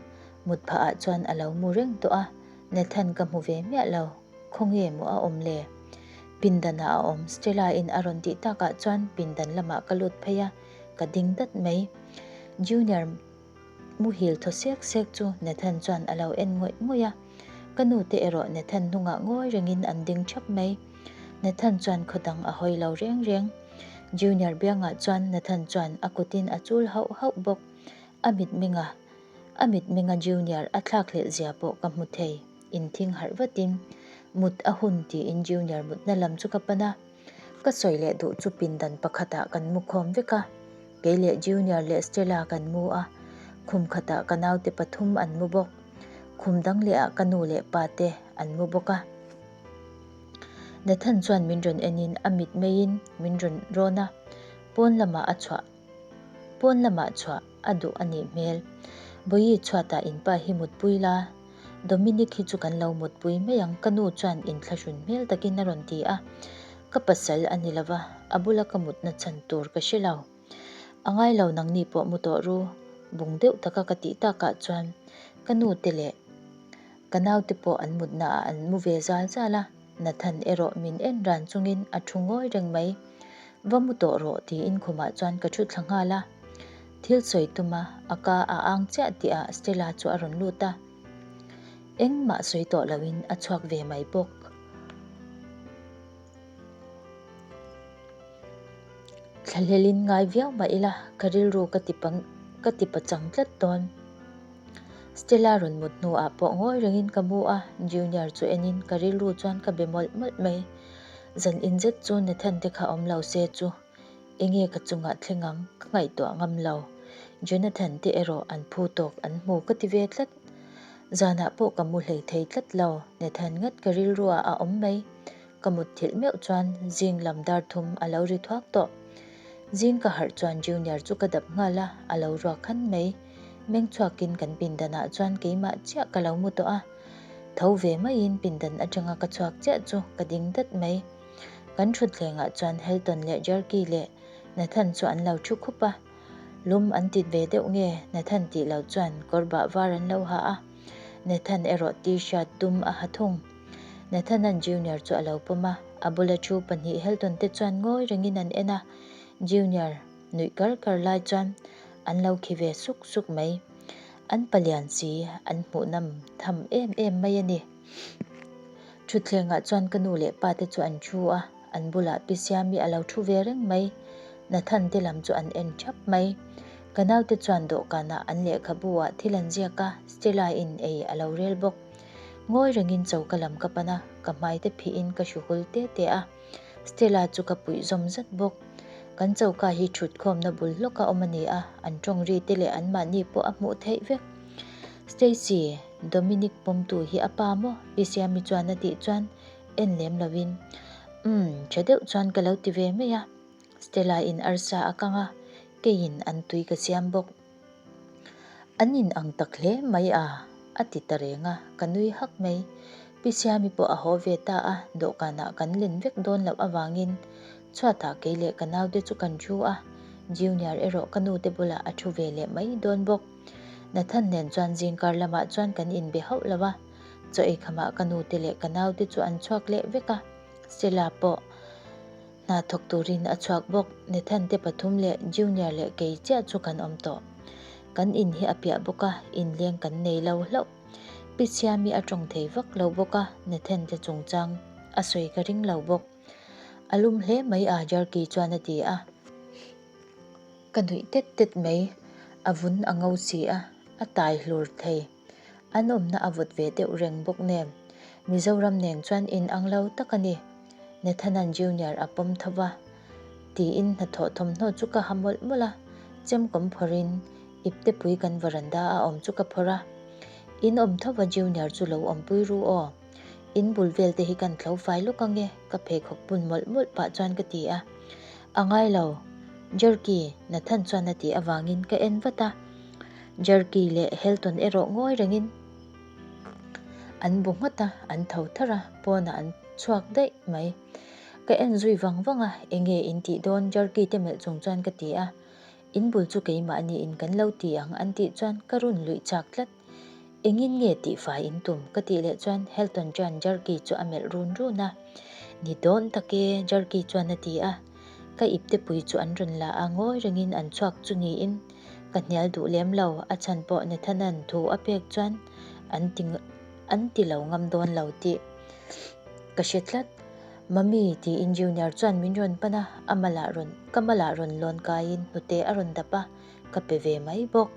mut phah ah chuan a lo mu reng tawh a, Nathan ka hmu ve miah lo, khawnge maw a awm le? Pindan ah a awm, Stella in a rawn tih tak ah chuan pindan lamah ka lut phei a, ka ding dat mai. Junior. Muhil thaw sek sek chu Nathan chuan a lo en ngawih ngawih a, ka nu te erawh Nathan hnungah ngawi rengin an ding thap mai. Nathan chuan khaw dang a hawi lo reng reng. Junior biangah chuan Nathan chuan a kutin a chul hauh hauh bawk. A mitmenga a mitmenga Junior a thlakhlelh zia pawh ka hmu thei. Inthing harh vatin mut a hun tiin Junior mutna lam chu ka pan a. Ka sawi leh duh chu pindan pakhatah kan mu khawm vek a, kei leh Junior leh Stella kan mu a, khum khatah ka naute pathum an mu bawk. Khum dang lehah ka nu leh pa te an mu bawk a. Nathan chuan min rawn enin a mit meiin min rawn rawn a, pawn lamah a chhuah pawn lamah chhuah a duh a nih hmel. Bawihi chhuatah inpa hi mutpui la. Dominic hi chu kan lo mutpui mai ang ka nu chuan inthlahrun hmel takin a rawn ti a, ka pasal a ni lova, a bula ka mutna chhan tur ka hre lo. A ngai lo nangni pawh mu tawh ru, bung deuh taka ka tih takah chuan ka nu te leh ka naute pawh an mutna ah an mu ve zal zal a, Nathan erawh min en ran chungin a thu ngawi reng mai. Va mu tawh rawh tiin khumah chuan ka thu thla nghal a. Thil sawi tuma a ka a ang chiah tihah Stella chu a rawn lut a. Engmah sawi tawh loin a chhuak ve mai bawk. Thlahlelin ngai viau mah ila ka rilru ka ti ka ti pachang tlat dawn. Stella rawn mut hnuah pawh ngawi rengin ka mu a, Junior chu enin ka rilru chuan ka be mawlh mawlh mai. Zan inzet chu Nathan te kha awm lo se chu. Enge ka chungah thleng ang, ka ngaihtuah ngam lo. Jonathan te erawh an phu tawk an hmu ka ti ve tlat. Zanah pawh ka mu hlei thei tlat lo, Nathan ngat ka rilruah a awm mai. Ka mut thilh meuh chuan zing lam dar thum a lo ri thuak tawh. Zing ka harh chuan Junior chu ka dap nghal a, a lo ruak khan mai. Meng chhuakin kan pindanah chuan keimah chiah ka lo mu tawh a. Tho ve maiin pindan atanga ka chhuak chiah chu ka ding dat mai. Kan thutthlengah chuan Hilton leh Jerky leh Nathan chu an lo thu khup a. Lum an tit ve deuh nge Nathan tih loh chuan kawr bah var an lo ha a. Nathan erawh t-shirt dum a ha thung. Nathan-a'n Junior chu a lo pawm a, A bula thu pahnih Helton te chuan ngawi rengin an en a, Junior nuih kar kar lai chuan an lo khi ve suk suk mai. An palian si, an hmuhnam tham em em mai a ni. Thutthlengah chuan ka nu leh pa te chu an thu a, an bulah Pi Siami a lo thu ve reng mai. Nathan te lam chu an en thap mai. Ka naute chuan dawhkanah an lehkhabu ah thil an ziak a, Stella in ei a lo rel bawk. Ngawi rengin choka lam ka pan a, ka hmai te phihin ka hru hul te te a. Stella chu ka puih zawm zat bawk. Kan choka hi thutkhawmna bul hlawka awm a ni a, an tawng ri te leh anmahni pawh a hmuh theih vek. Stacy, Dominic pawmtu hi a pa maw? Pi Siami chuan a tih chuan en lem lovin, Umm, tha deuh chuan ka lo ti ve mai a. Stella in arsa a kang a, keiin an tui ka siam bawk. An in ang tak hle mai a, a ti ta reng a, ka nui hak mai. Pi Siami pawh a haw ve ta a, dawhkanah kan len vek dawn loh avangin chhuatah kei leh ka naute chu kan thu a, Junior erawh ka nute bulah a thu ve leh mai dawn bawk. Nathan nen chuan zingkar lamah chuan kan inbe hauh lo a, chaw ei khamah ka nute leh ka naute chu an chhuak leh vek a, Stella pawh Hna thawk turin a chhuak bawk. Nathan te pathum leh Junior leh kei chiah chu kan awm tawh. Kan in hi a piah bawk a, inleng kan nei lo hlauh. Pi Siami a tawng thei vak lo bawk a, Nathan te chungchang a sawi ka ring lo bawk. A lum hle mai a Jerky chuan a ti a. Ka nuih tet tet mai, a vun a ngo si a, a tai hlur thei. An awmna a vawt ve deuh reng bawk nen, Mizoram nen chuan in ang lo tak a ni. Nathanan Junior a pawm tho va, tiin hnathawh thawmhnaw chu ka ha mawlh mawlh a, chemkawm phawrhin iptepui kan varanda a awm chu ka phawrh a. In awm tho va Junior chu lo awmpui ru aw. In bul vel te hi kan thlo fai lawk ange, ka pheikhawk bun mawlh mawlh pah chuan ka ti a. A ngai lo, Jerky, Nathan chuan a tih avangin ka en vat a. Jerky leh Helton erawh ngawi rengin an bu nghat a, an tho tharh a, pawnah an chhuak daih mai. Ka en zui vang vang a, enge in tih dawn Jerky te melh chung chuan ka ti a. In bul chu keimahni in kan lo ti ang an tih chuan ka run luih chak tlat. Engin nge tihfai in tum? ka tih leh chuan Helton chuan Jerky chu a melh run run a. Ni dawn tak e, Jerky chuan a ti a. Ka iptepui chu an rawn la a, ngawi rengin an chhuak chu niin ka hnial duh lem lo, a chhan pawh Nathan-a'n thu a pek chuan an ti an ti lo ngam dawn lo tih ka hre tlat. Mummy tiin Junior chuan min rawn pan a, a malah rawn ka malah rawn lawn kaiin hnute a rawn dap a, ka pe ve mai bawk.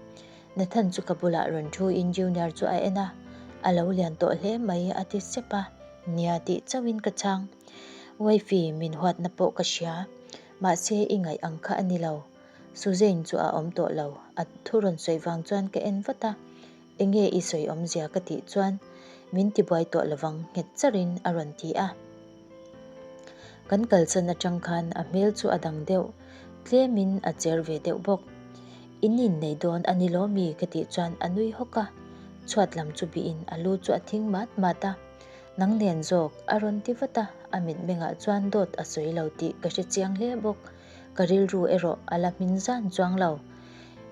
Nathan chu ka bulah rawn thu in Junior chu a en a, a lo lian tawh hle mai a ti sep a, nia tih chauhin ka chhang. Wifey min huatna pawh ka hria, mahse i ngaih ang kha a ni lo. Suzane chu a awm tawh lo, a thu rawn sawi vang chuan ka en vat a, enge i sawi awmzia ka tih chuan min tibuai tawh lovang nghet charin a rawn ti a. Kan kalsan atang khan a hmel chu a dang deuh, tlemin a cher ve deuh bawk. In innei dawn a ni lo mi? ka tih chuan a nui hawk a, chhuat lam chu bihin a lu chu a thing mat mat a. Nang nen zawk, a rawn ti vat a, a mitmengah chuan dawt a sawi lo tih ka hre chiang hle bawk. Ka rilru erawh a la hmin zan chuang lo.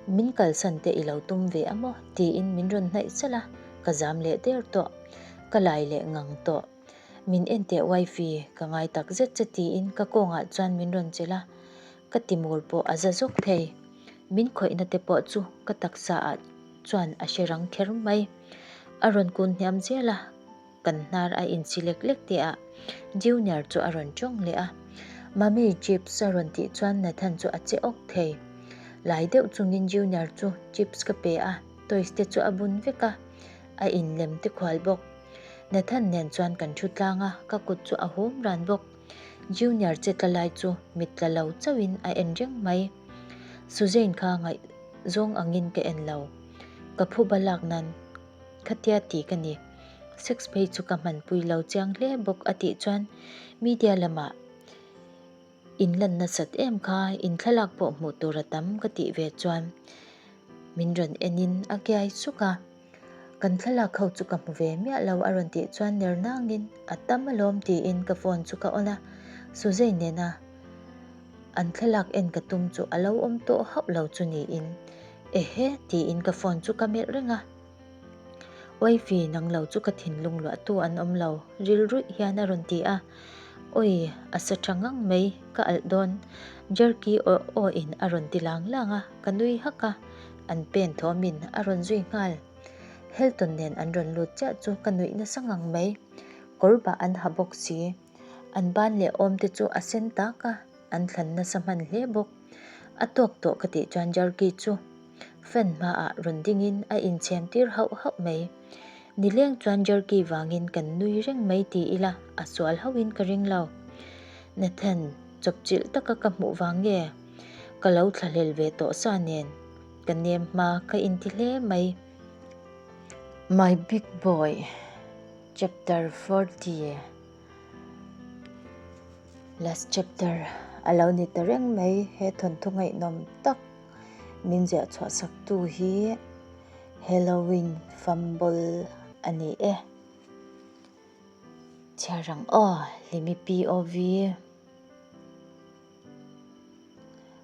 Min kalsan te i lo tum ve a maw? tiin min rawn hnaih chalh a, ka zam leh der tawh. Ka lai leh ngang tawh. Min en teh wifey, ka ngai tak zet che tiin ka kawngah chuan min rawn chelh a, ka timur pawh a za zawk thei. Min khawihna te pawh chu ka taksa ah chuan a hre rang kher mai. A rawn kun hniam zel a, kan hnar a insi lek lek teh ah Junior chu a rawn tawng leh a. Mummy chips a rawn tih chuan Nathan chu a che awk thei. Lai deuh chungin Junior chu chips ka pe a, toys te chu a bun vek a, a inlem te khual bawk. Nathan nen chuan kan thu tlang a, ka kut chu a hum ran bawk. Junior che tla lai chu mit tla lo chauhin a en reng mai. Suzane kha ngaihzawng angin ka en lo. Ka phuba lak nan khatia ti ka ni. Sex phei chu ka hmanpui lo chiang hle bawk a tih chuan media lamah In lan nasat em kha, in thlalak pawh hmuh tur a tam ka tih ve chuan min rawn en in a kiai suk a. Kan thlalak ho chu ka hmu ve miah lo a rawn tih chuan ner nangin a tam alawm tiin ka phone chu ka on a, Suzane nena an thlalak en ka tum chu a lo awm tawh hauh lo chu niin ehe tiin ka phone chu ka melh reng a. Wifey nang lo chu ka thinlung luahtu an awm lo, rilruih hian a rawn ti a. Awi, a sa tha ngang mai, ka alh dawn. Jerky aw aw in a rawn ti lang lang a, ka nui hak a, an pen thawmin a rawn zui nghal. Helton nen an rawn lut chiah chu ka nuih nasa ngang mai. Kawr bah an ha bawk si. An ban leh awm te chu a sen tak a, an thlan nasa hman hle bawk. A tawk tawh ka tih chuan Jerky chu fan hmaah rawn dingin a inchhem tir hauh hauh mai. Nileng chuan Jerky vangin kan nui reng mai ti ila a sual hauhin ka ring lo. Nathan chawpchilh taka ka hmuh vang nge ka lo thlahlel ve tawh sa nen ka nem hma ka inti hle mai. My big boy chapter 40 Last chapter a lo ni ta reng mai he thawnthu ngaihnawm tak min ziah chhuah sak tu hi Halloween fumble a ni e. Chhiar ang aw Hlimi POV.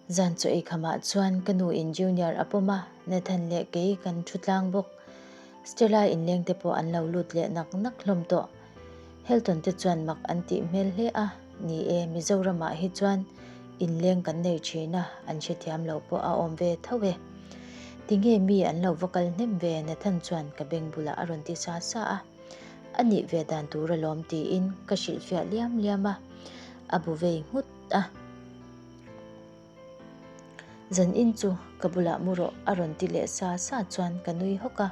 Zan chaw ei khamah chuan ka nu in Junior a pawm a, Nathan leh kei kan thu tlang bawk. Stella inleng te pawh an lo lut leh nak nak hlawm tawh. Helton te chuan mak an tih hmel hle a, ni e, Mizoramah hi chuan inleng kan nei thin a, an hrethiam lo pawh a awm ve tho e. Tinge mi an lo va kal hnem ve Nathan chuan ka beng bulah a rawn ti sa sa a. A nih ve dan tur alawm tiin ka hrilhfiah liam liam a, a bu vei nghut a. Zan in chu ka bulah mu rawh a rawn ti leh sa sa chuan ka nui hawk a,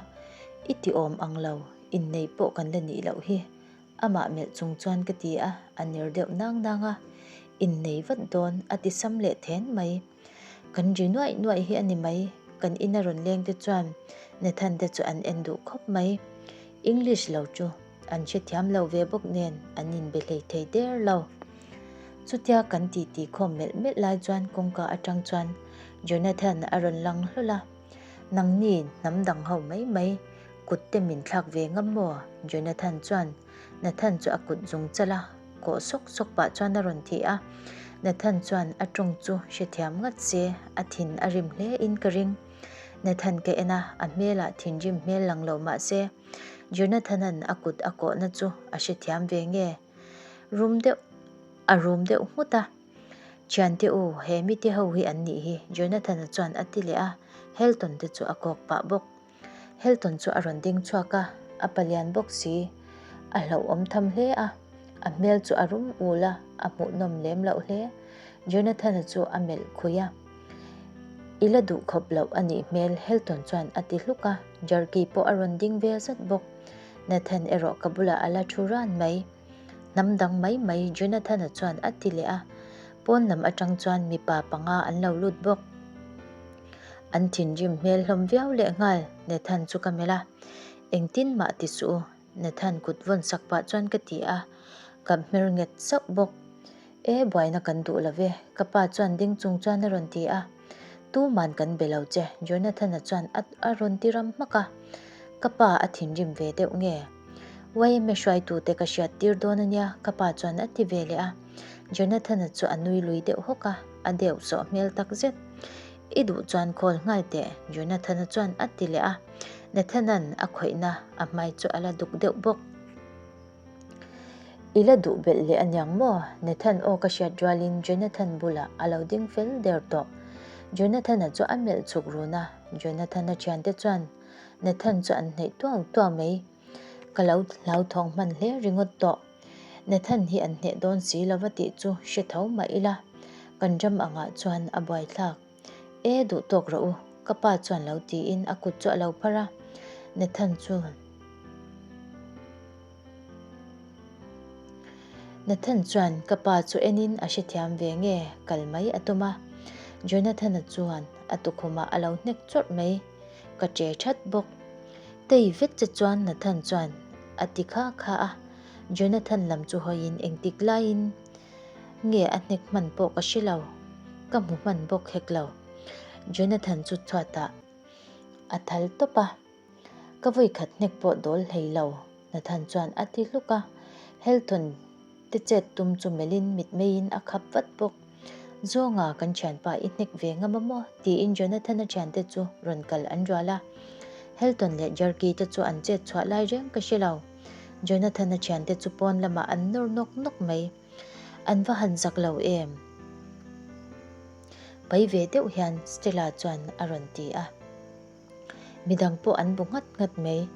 I ti awm ang lo, innei pawh kan la nih loh hi amah melh chung chuan ka ti a, a ner deuh nang nang a, innei vat dawn a ti sam leh then mai. Kan ri nuaih nuaih hi a ni mai, kan ina rawn leng te chuan Nathan te chu an en duh khawp mai. English lo chu an hrethiam lo ve bawk nen an inbe hlei thei der lo. Chutia kan titi khawm melh melh lai chuan kawngka atang chuan Jonathan a rawn lang hlawl a, Nangni hnam dang ho mai mai, kut te min thlak ve ngam maw? Jonathan chuan Nathan chu a kut zung chal a, kawh sawk sawk pah chuan a rawn thi a. Nathan chuan a tawng chu hrethiam ngat se a thin a rim hle in ka ring. Nathan ka en a, a hmelah thinrim hmel lang lo mah se, Jonathan-a'n a kut a kawhna chu a hrethiam ve nge? Rum deuh a rum deuh nghut a. Thiante u, he mite ho hi an nih hi, Jonathan-a chuan a ti leh a, Helton te chu a kawk pah bawk. Helton chu a rawn ding chhuak a, a palian bawk si. A hlauhawm tham hle a, a hmel chu a rum ul a, a hmuhnawm lem loh hle. Jonathan-a chu a melh khui a. I la duh khawp loh a nih hmel Helton chuan a ti hluk a, Jerky pawh a rawn ding ve zat bawk. Nathan erawh ka bulah a la thu ran mai. Hnam dang mai mai Jonathan-a chuan a ti leh a, pawn lam atang chuan mipa panga an lo lut bawk. An thinrim hmel hlawm viau lehnghal Nathan chu ka melh a, Engtin mah ti suh u, Nathan kut vawn sak pah chuan ka ti a, ka hmer nghet sauh bawk. E, buaina kan duh lo ve, ka pa chuan ding chung chuan a rawn ti a. Tuman kan be lo che, Jonathan-a chuan a a rawn ti ram hmak a. Ka pa a thinrim ve deuh nge? Yma hruaitute ka hriat tir dawn a nia, ka pa chuan a ti ve leh a. Jonathan-a chu a nui lui deuh hawk a, a deuh sawh hmel tak zet. I duh chuan call nghal teh, Jonathan-a chuan a ti leh a. Nathan-a'n a khawihna a hmai chu a la duk deuh bawk. I la duh belh leh aniang maw? Nathan aw ka hriat rualin Jonathan bulah a lo ding fel der tawh. Jonathan-a chu a melh chhuk run a, Jonathan-a thiante chuan Nathan chu an hnaih tuau tuau mai. Ka lo hlauthawng hman hle ringawt tawh. Nathan hi an hneh dawn si lova tih chu hre tho mah ila, kan ram angah chuan a buaithlak. E duh tawk rawh u, ka pa chuan lo tiin a kut chu a lo phar a, Nathan chu Nathan chuan ka pa chu enin a hrethiam ve nge kal mai a tum a, Jonathan-a chuan a tukhumah a lo hnek chawrh mai, ka che that bawk. Tei vet che chuan Nathan chuan a ti kha kha a, Jonathan lam chu hawiin engtik laiin Nge a hnek hman pawh ka hre lo, ka hmu hman bawk hek lo. Jonathan chu chhuatah a thal tawp a, Ka vawikhat hnek pawh dawl hlei lo, Nathan chuan a ti hluk a. Helton te chet tum chu melhin mitmeiin a khap vat bawk. Zawnga kan thianpa i hnek ve ngam a maw? tiin Jonathan-a thiante chu rawn kal an rual a. Helton leh Jerky te chu an chet chhuah lai reng ka hre lo. Jonathan-a thiante chu pawn lamah an nawr nawk nawk mai. An va han zak lo em? Pai ve deuh hian Stella chuan a rawn ti a. Midang pawh an bu nghat nghat mai.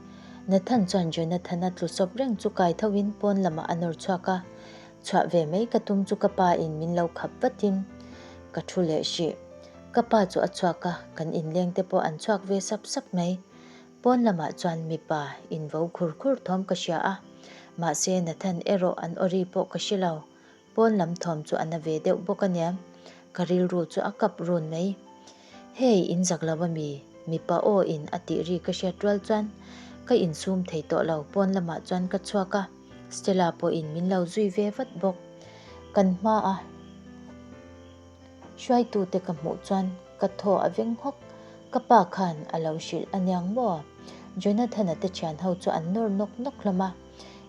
Nathan chuan Jonathan-a tlu sawp reng chu kai tho in pawn lamah a nawr chhuak a. Chhuah ve mai ka tum chu ka pa in min lo khap vatin ka thu leh hrih. Ka pa chu a chhuak a, kan inleng te pawh an chhuak ve sap sap mai. Pawn lamah chuan mipa in vo khur khur thawm ka hria a, mahse Nathan erawh an awri pawh ka hre lo. Pawn lam thawm chu a na ve deuh bawk a nia, ka rilru chu a kap run mai. Hey, in zak lo a mi? Mipa aw in a tih ri ka hriat rual chuan ka insum thei tawh lo, pawn lamah chuan ka chhuak a, Stella pawhin min lo zui ve vat bawk. Kan hma a hruaitute ka hmuh chuan ka thaw a veng hawk, ka pa khan a lo hrilh a niang maw? Jonathan-a te thian ho chu an nawr nawk nawk hlawm a.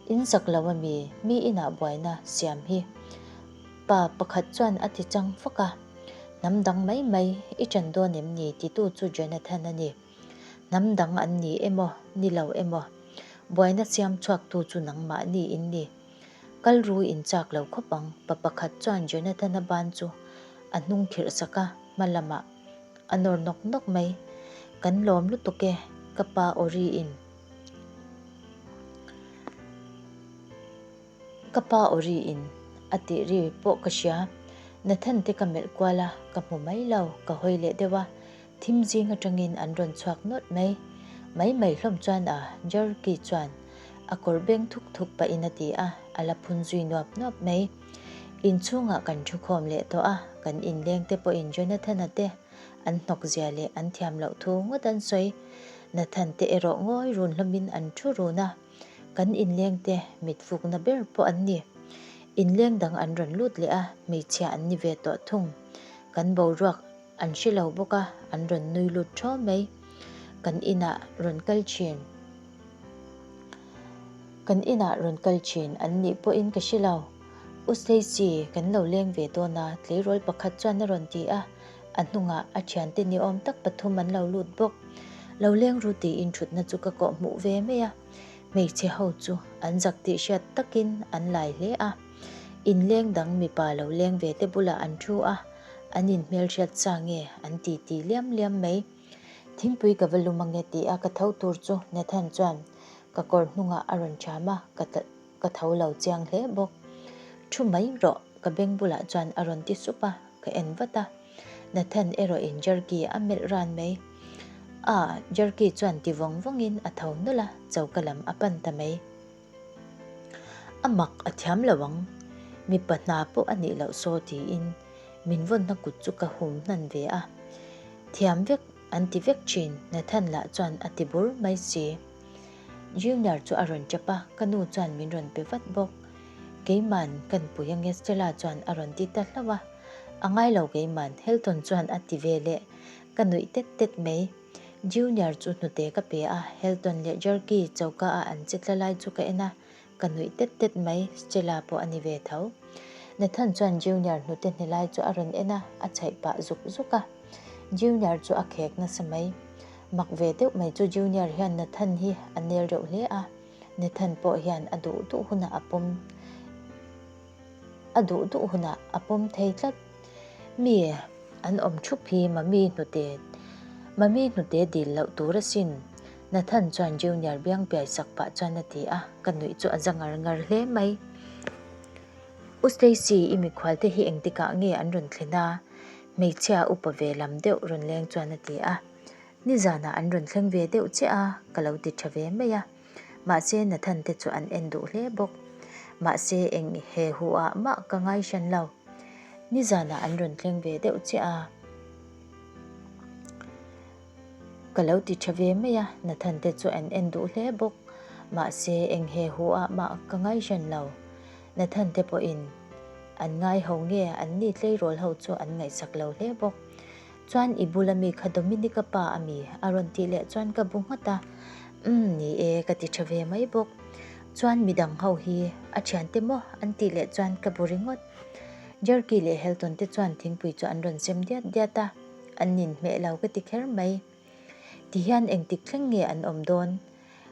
In zak lo a mi, mi inah buaina siam hi. Pa pakhat chuan a ti chang fak a, Hnam dang mai mai i ṭan dawn em ni? titu chu Jonathan a ni. Hnam dang an ni emaw, ni lo emaw, buaina siam chhuaktu chu nangmahni in ni. Kal ru in chak lo khawp ang, pa pakhat chuan Jonathan-a ban chu a hnung khirh sak a, hma lamah a nawr nawk nawk mai. Kan lawm lutuk e, ka pa Ori in. Ka pa awri in a tih ri pawh ka hria. Nathan te ka melh kual a, ka hmu mai lo, ka hawi leh deuh a, thim zing atangin an rawn chhuak nawlh mai. Mai mai hlawm chuan a, Jerky chuan a kawr beng thuk thuk pahin a ti a, a la phun zui nuap nuap mai. Inchhungah kan thu khawm leh tawh a, kan inleng te pawhin Jonathan-a te An hnawk zia leh an thiam loh thu ngawt an sawi. Nathan te erawh ngawi run hlawmin an thu run a, kan inleng te mit fukna ber pawh an ni. Inleng dang an rawn lut leh a, hmeichhia an ni ve tawh thung. Kan boruak an hre lo bawk a, an rawn nui lut thaw mai. Kan inah rawn kal thin. Kan inah rawn kal thin an nih pawhin ka hre lo. U Stacy, kan lo leng ve dawn a, tleirawl pakhat chuan a rawn ti a. A hnungah a thiante ni awm tak pathum an lo lut bawk. Lo leng ru tiin thutna chu ka kawh hmuh ve mai a. Hmeichhe ho chu an zak tih hriat takin an lai hle a. Inleng dang mipa lo leng ve te bulah an thu a, an inhmelhriat sa nge an ti ti liam liam mai. Thingpui ka va lum ange ti a ka tho tur chu Nathan chuan ka kawr hnungah a rawn ṭham a, ka ka tho lo chiang hle bawk. Thu mai rawh ka beng bulah chuan a rawn ti sup a, ka en vat a. Nathan erawh in Jerky a melh ran mai. Ah, Jerky chuan ti vawng vawng in a tho nawlh a, choka lam a pan ta mai. A mak a thiam lo ang, mipa hna pawh a nih loh saw tiin min vawnna kut chu ka hum hnan ve a. Thiam vek an ti vek thin, Nathan lah chuan a ti bur mai si. Junior chu a rawn tap a, ka nu chuan min rawn pe vat bawk. Keiman kan pui ange Stella chuan a rawn ti ta hlauh a. A ngai lo keiman, Helton chuan a ti ve leh. Ka nuih tet tet mai. Junior chu hnute ka pe a, Helton leh Jerky choka a an che tla lai chu ka en a, ka nuih tet tet mai, Stella pawh a ni ve tho. Nathan chuan Junior hnute hne lai chu a rawn en a, a chhaih pah zuk zuk a. Junior chu a khek nasa mai. Mak ve deuh mai chu Junior hian Nathan hi a nel reuh hle a, Nathan pawh hian a duh duh hunah a pawm a duh duh hunah a pawm thei tlat. Mi an awm thup hi Mami hnute Mami hnute dil loh tur asin Nathan chuan Junior biang piai sak pah chuan a ti a, ka nuih chu a za ngar ngar hle mai. U Stacy i mikhual te hi engtikah nge an rawn thlen a? Hmeichhia upa ve lam deuh rawn leng chuan a ti a. Nizanah an rawn thleng ve deuh chiah a, ka lo ti tha ve mai a. Mahse Nathan te chu an en duh hle bawk. Mahse eng he hu ah mah ka ngai hran lo. Nizanah an rawn thleng ve deuh chiah a. Ka lo ti tha ve mai a, Nathan te chu an en duh hle bawk. Mahse eng he hu ah mah ka ngai hran lo. Nathan te pawhin an ngai ho nge an ni tleirawl ho chu an ngaihsak lo hle bawk. Chuan i bula mi kha Dominic-a pa a mi? a rawn tih leh chuan ka bu nghat a. Umm ni e ka ti tha ve mai bawk. Chuan midang ho hi a thiante maw? an tih leh chuan ka bu ringawt. Jerky leh Helton te chuan thingpui chu an rawn sem diat diat a, an ninhmeh lo ka ti kher mai. Tihian engtik thleng nge an awm dawn?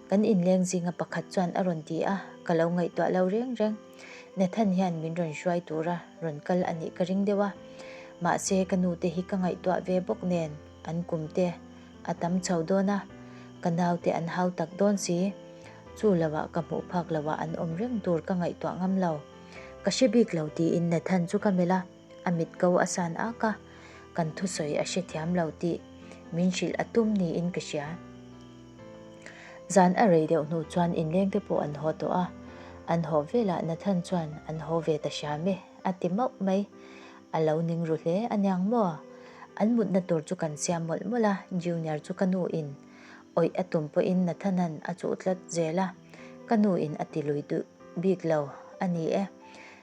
Kan inleng zinga pakhat chuan a rawn ti a, ka lo ngaihtuah lo reng reng. Nathan hian min rawn hruai tura rawn kal a nih ka ring deuh a, mahse ka nu te hi ka ngaihtuah ve bawk nen an kum te a tam chho dawn a, ka nau te an hau tak dawn si. Chu loah ka hmuh phak loah an awm reng tur ka ngaihtuah ngam lo. Ka hre bik lo tiin Nathan chu ka melh a, a mit ko a san ak a, kan thusawi a hrethiam lo tih min hrilh a tum niin ka hria. Zan a rei deuh hnu chuan inleng te pawh an haw tawh a, an haw velah Nathan chuan an haw ve ta hram e a ti mauh mai. A lo ning ru hle a niang maw? An mutna tur chu kan siam mawlh mawlh a, Junior chu ka nu in awih a tum pawhin Nathan-a'n a chuh tlat zel a, ka nu in a ti lui duh bik lo a ni e.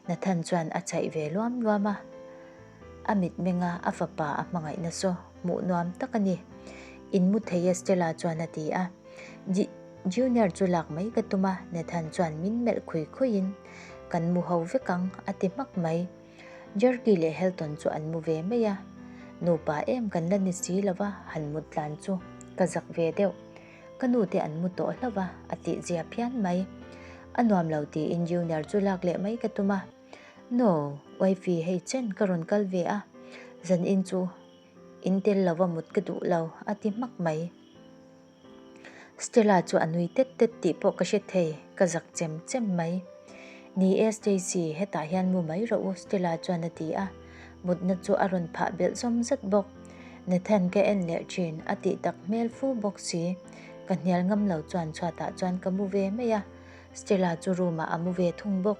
Nathan chuan a chhaih ve luam luam a, a mitmenga a fapa a hmangaihna saw hmuh nuam tak a ni. In mu thei e Stella chuan a ti a. Junior chu lak mai ka tum a, Nathan chuan min melh khui khuiin kan mu ho vek ang a ti hmak mai. Jerky leh Helton chu an mu ve mai a, nupa em kan la ni si lo va, han mut tlan chu ka zak ve deuh. Ka nu te an mu tawh hlauh va, a tih zia phian mai. A nuam lo tiin Junior chu lak leh mai ka tum a. No, wifey hei chen ka rawn kal ve a, zanin chu in tel lo va mut ka duh lo, a ti hmak mai. Stella chu a nui tet tet tih pawh ka hre thei, ka zak chem chem mai. Ni e Stacy, hetah hian mu mai rawh u Stella chuan a ti a, mutna chu a rawn phah belh zawm zat bawk. Nathan ka en leh thin, a tih tak hmel fu bawk si. Ka hnial ngam lo chuan chhuatah chuan ka mu ve mai a, Stella chu room ah a mu ve thung bawk.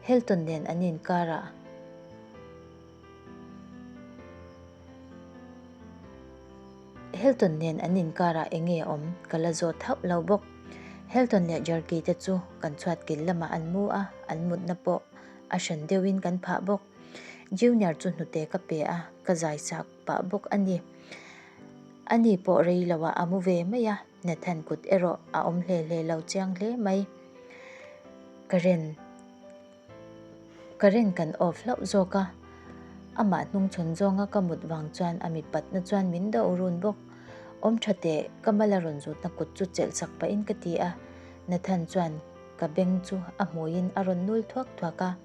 Hilton nen an inkarah. Hilton nen an inkarah eng nge awm ka la zawt hauh lo bawk. Hilton leh Jerky te chu kan chhuat kil lamah an mu a, an mutna pawh a hran deuhin kan phah bawk. Junior chu hnute ka pe a, ka zai sak pah bawk a ni. Ani pawh rei loah a mu ve mai a, Nathan kut erawh a awm hle hle lo chiang hle mai. Karen. Current kan off hlauh zawk a, amah hnungchhawn zawnga ka mut vang chuan a mipatna chuan min do run bawk. Awm tha teh, ka mala rawn zutna kut chu chelh sak pahin ka ti a, Nathan chuan ka beng chu a hmuiin a rawn nul thuak thuak a.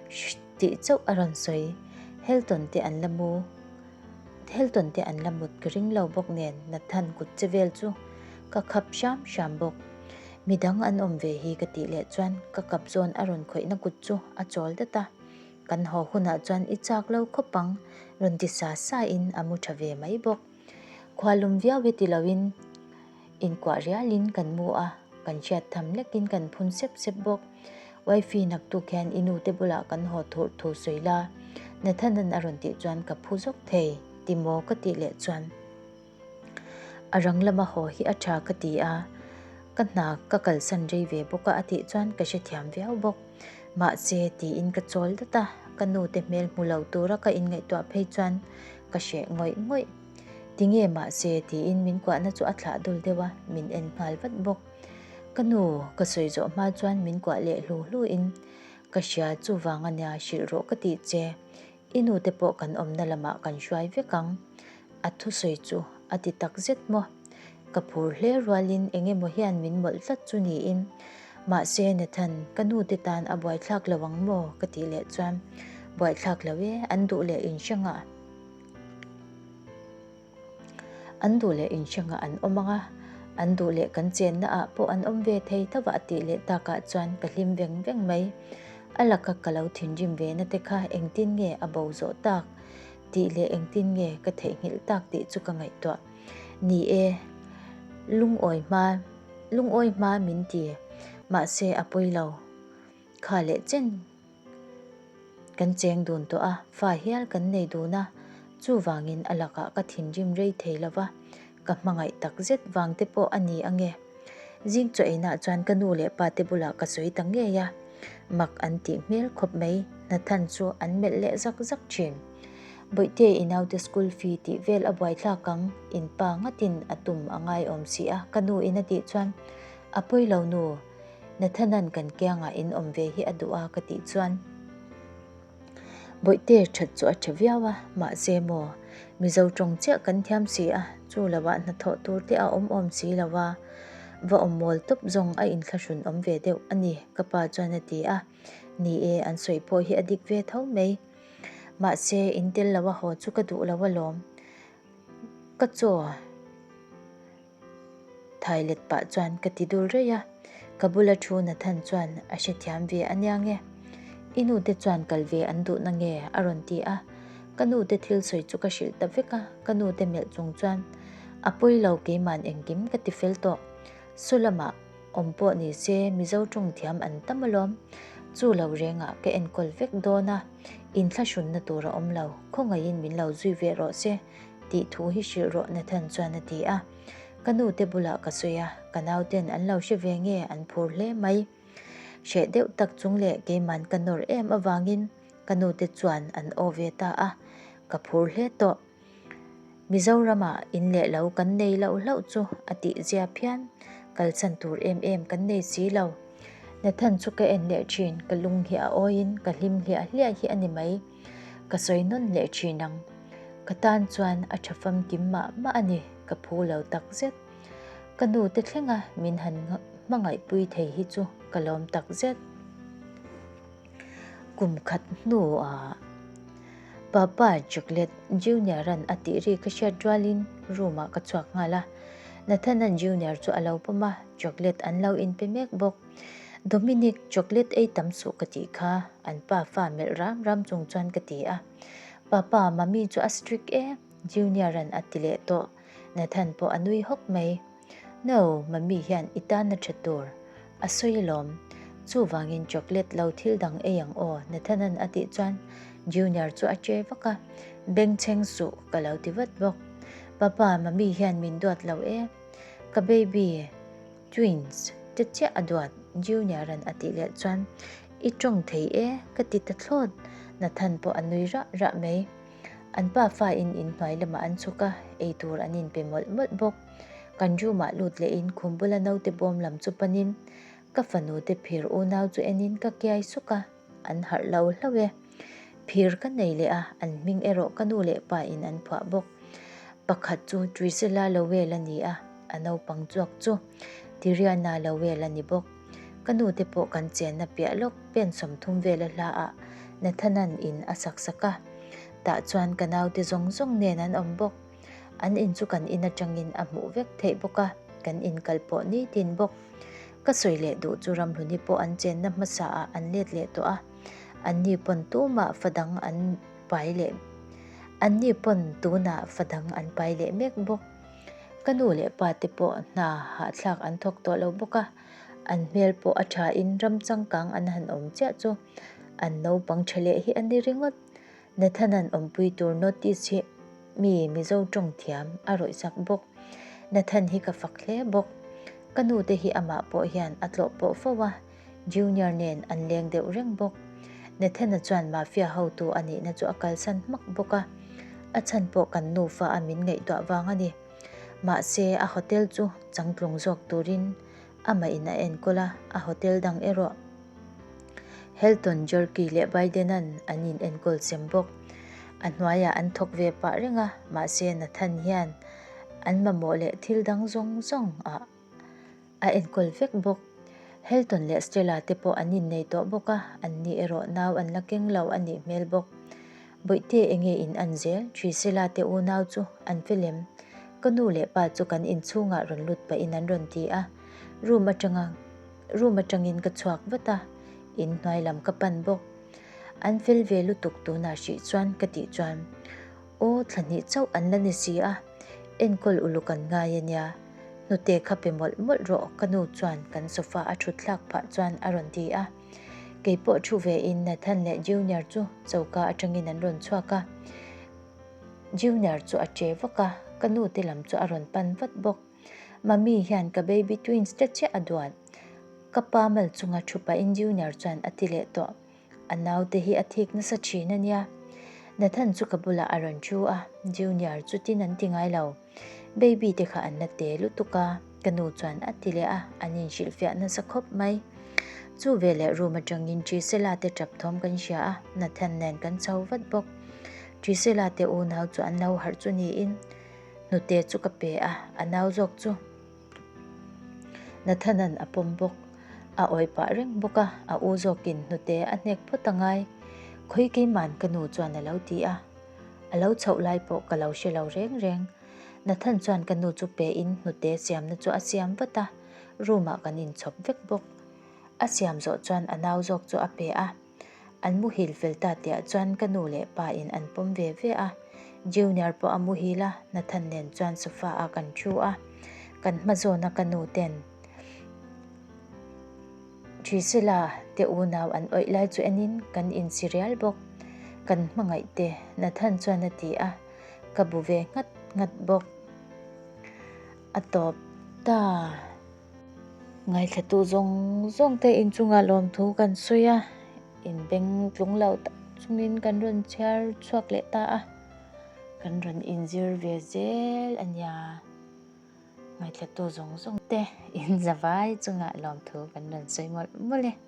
Shh tih chauh a rawn sawi, Helton te an la mu. Helton te an la mut ka ring lo bawk nen Nathan kut che vel chu ka khap hram hram bawk. Midang an awm ve hi ka tih leh chuan ka kap zawn a rawn khawihna kut chu a chawl dat a, kan haw hunah chuan i chak lo khawp ang rawn ti sa sa in a mu tha ve mai bawk. Khua lum viau hi ti loin inkuah rialin kan mu a, kan hriat tham lekin kan phun sep sep bawk. Wifey naktuk hian i nu te bulah kan haw thurh thu sawi la, Nathan-a'n a rawn tih chuan ka phu zawk thei, ti maw ka tih leh chuan. A rang lama haw hi a tha ka ti a, ka hna ka kalsan rei ve bawk a a tih chuan ka hrethiam viau bawk. Mahse tiin ka chawl dat a, ka nu te hmel hmu lo tura ka inngaihtuah phei chuan ka hreh ngawih ngawih. Tinge mahse tiin min kuahna chu a thlah dul deuh a, min en nghal vat bawk. Ka nu ka sawi zawh hma chuan min kuah leh hlu hlu in ka hria chuvang a nia hrilh rawh ka tih che. I nu te pawh kan awmna lamah kan hruai vek ang. A thusawi chu a ti tak zet maw? Ka phur hle rualin eng emaw hian min mawlh tlat chu niin. Mahse Nathan, ka nu te tan a buaithlak lo ang maw? ka tih leh chuan, Buaithlak lo e, an duh leh inhrangah. An duh leh inhrangah an awm ang a, an duh leh kan chenna ah pawh an awm ve thei tho a a tih leh takah chuan ka hlim veng veng mai. A laka ka lo thinrim ve na te kha engtin nge a bo zawh tak tih leh engtin nge ka theihnghilh tak tih chu ka ngaihtuah. Ni e, lungawi hma lungawi hma min ti, mahse a pawi lo. Kha leh chen. Kan cheng dun tawh a, fa hial kan nei dun a, chuvangin a lakah ka thinrim rei thei lo va, ka hmangaih tak zet vang te pawh a ni ange. Zing chaw einah chuan ka nu leh pa te bulah ka sawi ta ngei a, mak an tih hmel khawp mai, Nathan chu an melh leh zak zak thin. Bawihte i naute school fee tih vel a buaithlak ang, in pa ngatin a tum a ngaiawm si a ka nu in a tih chuan, A pawi lo nu, Nathanan kan kiangah in awm ve hi a duh a ka tih chuan Bawihte that chu a tha viau a, mahse maw Mizo tawng chiah kan thiam si a, chu loah hnathawh tur te a awm awm si lo a. Va awm mawl tawp zawng a inthlahrun awm ve deuh a ni, ka pa chuan a ti a. Ni e, an sawi pawh hi a dik ve tho mai. Mahse, in tel lo a haw chu ka duh lo alawm. Ka chaw thai let pah chuan ka ti dul raih a. Ka bula thu Nathan chuan a hrethiam ve a nia nge? I nu te chuan kal ve an duh na nge? a rawn ti a. Ka nu te thil sawi chu ka hrilh ta vek a, ka nu te melh chung chuan a pawi lo keiman engkim ka ti fel tawh. Su lamah awm pawh ni se Mizo tawng thiam an tam alawm. Chu lo rengah ka enkawl vek dawn a, inthlahrunna tur a awm lo, khawngaihin min lo zui ve rawh se tih thu hi hrilh rawh Nathan chuan a ti a. Ka nu te bulah ka sawi a, ka nauten an lo hre ve nge an phur hle mai. Hreh deuh tak chung leh keiman ka nawr em avangin ka nu te chuan an aw ve ta a, ka phur hle tawh. Mizoramah in leh lo kan nei loh hlauh chu a tih zia phian, kalsan tur em em kan nei si lo. Nathan chu ka en leh thin, ka lung hi a awiin ka hlim hliah hliah hi a ni mai. Ka sawi nawn leh thin ang. Ka tan chuan a tha famkim mah mah a ni, ka phu lo tak zet. Ka nu te thlenga min han hmangaihpui thei hi chu ka lawm tak zet. Kum khat hnuah Papa Chocolate Junior-a'n a tih ri ka hriat rualin room-ah ka chhuak nghal a. Nathan-a'n Junior chu a lo pawm a, chocolate an lo inpe mek bawk. Dominic, chocolate ei tam suh ka tih kha, an pa fa melh ram ram chung chuan ka ti a. Papa, Mummy chu a strict e, Junior-a'n a ti leh tawh. Nathan pawh a nui hawk mai. No, Mummy hian i tan a tha tur. A sawi alawm. Chuvangin chocolate lo thil dang ei ang aw, Nathan-a'n a tih chuan Junior chu a che vak a. Bengchheng suh, ka lo ti vat bawk. Papa, Mummy hian min duat lo e. Ka baby, twins, te chiah a duat, Junior-a'n a tih leh chuan I tawng thei e, ka ti ta thlawt. Nathan pawh a nui rah rah mai. An pa fa in inhnuai lamah an chhuk a, ei tur an inpe mawlh mawlh bawk. Kan room ah lut leh in khum bula naute bawm lam chu panin ka fanu te phir unau chu enin ka kiai suk a, an harh lo hlauh e. Phir ka nei leh a, an hming erawh ka nu leh pa in an phuah bawk. Pakhat chu Trisella Lowell a ni a, a naupang chuak chu Tiriana Lowell a ni bawk. Ka nu te pawh kan chenna piah lawk pen 30 vela hla ah Nathanan in a sak sak a, tah chuan ka naute zawng zawng nen an awm bawk. An in chu kan in atangin a hmuh vek theih bawk a, kan in kal pawh nitin bawk. Ka sawi leh duh chu Ramhluni pawh an chenna hmasa ah an let leh tawh a, anni pawn tumah fa dang an pai leh anni pawn tunah fa dang an pai leh mek bawk. Ka nu leh pa te pawh hna hahthlak an thawk tawh lo bawk a, an hmel pawh a tha in ram changkang an han awm chiah chu an naupang tha leh hi a ni ringawt. Nathan-a'n awmpui tur notice hi mi Mizo tawng thiam a rawih sak bawk. Nathan hi ka fak hle bawk. Ka nu te hi amah pawh hian a tlawh pawh fo a, Junior nen an leng deuh reng bawk. Nathan-a chuan mafia hotu a nihna chu a kalsan hmak bawk a, a chhan pawh kan nufa a min ngaihtuah vang a ni. Mahse, a hotel chu changtlung zawk turin amah in a enkawl a, a hotel dang erawh Helton, Jerky leh Biden-a'n an in enkawl chem bawk. A hnuaiah an thawk ve pah reng a, mahse Nathan hian an mamawh leh thil dang zawng zawng ah a enkawl vek bawk. Helton leh Stella te pawh an innei tawh bawk a, an ni erawh nau an la keng lo a nih hmel bawk. Bawihte enge in an zel? Trisella te unau chu an fel em? Ka nu leh pa chu kan inchhungah rawn lut pahin an rawn ti a, room atanga room atangin ka chhuak vat a, in hnuai lam ka pan bawk. An fel ve lutuk tunah hrih chuan ka tih chuan, Aw thla hnih chauh an la ni si a, enkawl uluk an ngai a nia, hnute kha pe mawlh mawlh rawh ka nu chuan kan sofa a thut thlak phah chuan a rawn ti a. Kei pawh thu ve in Nathan leh Junior chu choka atangin an rawn chhuak a, Junior chu a che vak a, ka nu te lam chu a rawn pan vat bawk. Mummy hian ka baby twins te chiah a duat. Ka pa mal chunga thu pahin Junior chuan a ti leh tawh. A naute hi a thik nasa thin a nia. Nathan chu ka bulah a rawn thu a, Junior chu tin an ti ngai lo. Baby te kha an la te lutuk a, ka nu chuan a ti leh a, an inhrilhfiah nasa khawp mai. Chu veleh room atangin Trisella te tap thawm kan hria a, Nathan nen kan chho vat bawk. Trisella te unau chu an lo harh chu niin hnute chu ka pe a, a nau zawk chu. Nathan-a'n a pawm bawk. A awih pah reng bawk a, a u zawkin hnute a hnek phawt a ngai. Khawi keima'n ka nu chuan a lo ti a. A lo chhoh lai pawh ka lo hre lo reng reng. Nathan chuan ka nu chu pe in hnute siamna chu a siam vat a, room ah kan inchhawp vek bawk. A siam zawh chuan a nau zawk chu a pe a. An muhil fel ta tihah chuan ka nu leh pa in an pawm ve ve a. Junior pawh a muhil a, Nathan nen chuan sofa ah kan thu a. Kan hma zawna ka nu ten Priscilla te unau an awih lai chu enin kan insi rial bawk. Kan hmangaih te, Nathan chuan a ti a, ka bu ve nghat nghat bawk. A tawp ta. Ngaithlatu zawng zawng te inchungah lawmthu kan sawi a, inbeng tlung lo tak chungin kan rawn chhiar chhuak leh ta a, kan rawn inzir ve zel a nia. Ngaithlatu zawng zawng te inzavai chungah lawmthu kan rawn sawi mawlh mawlh e.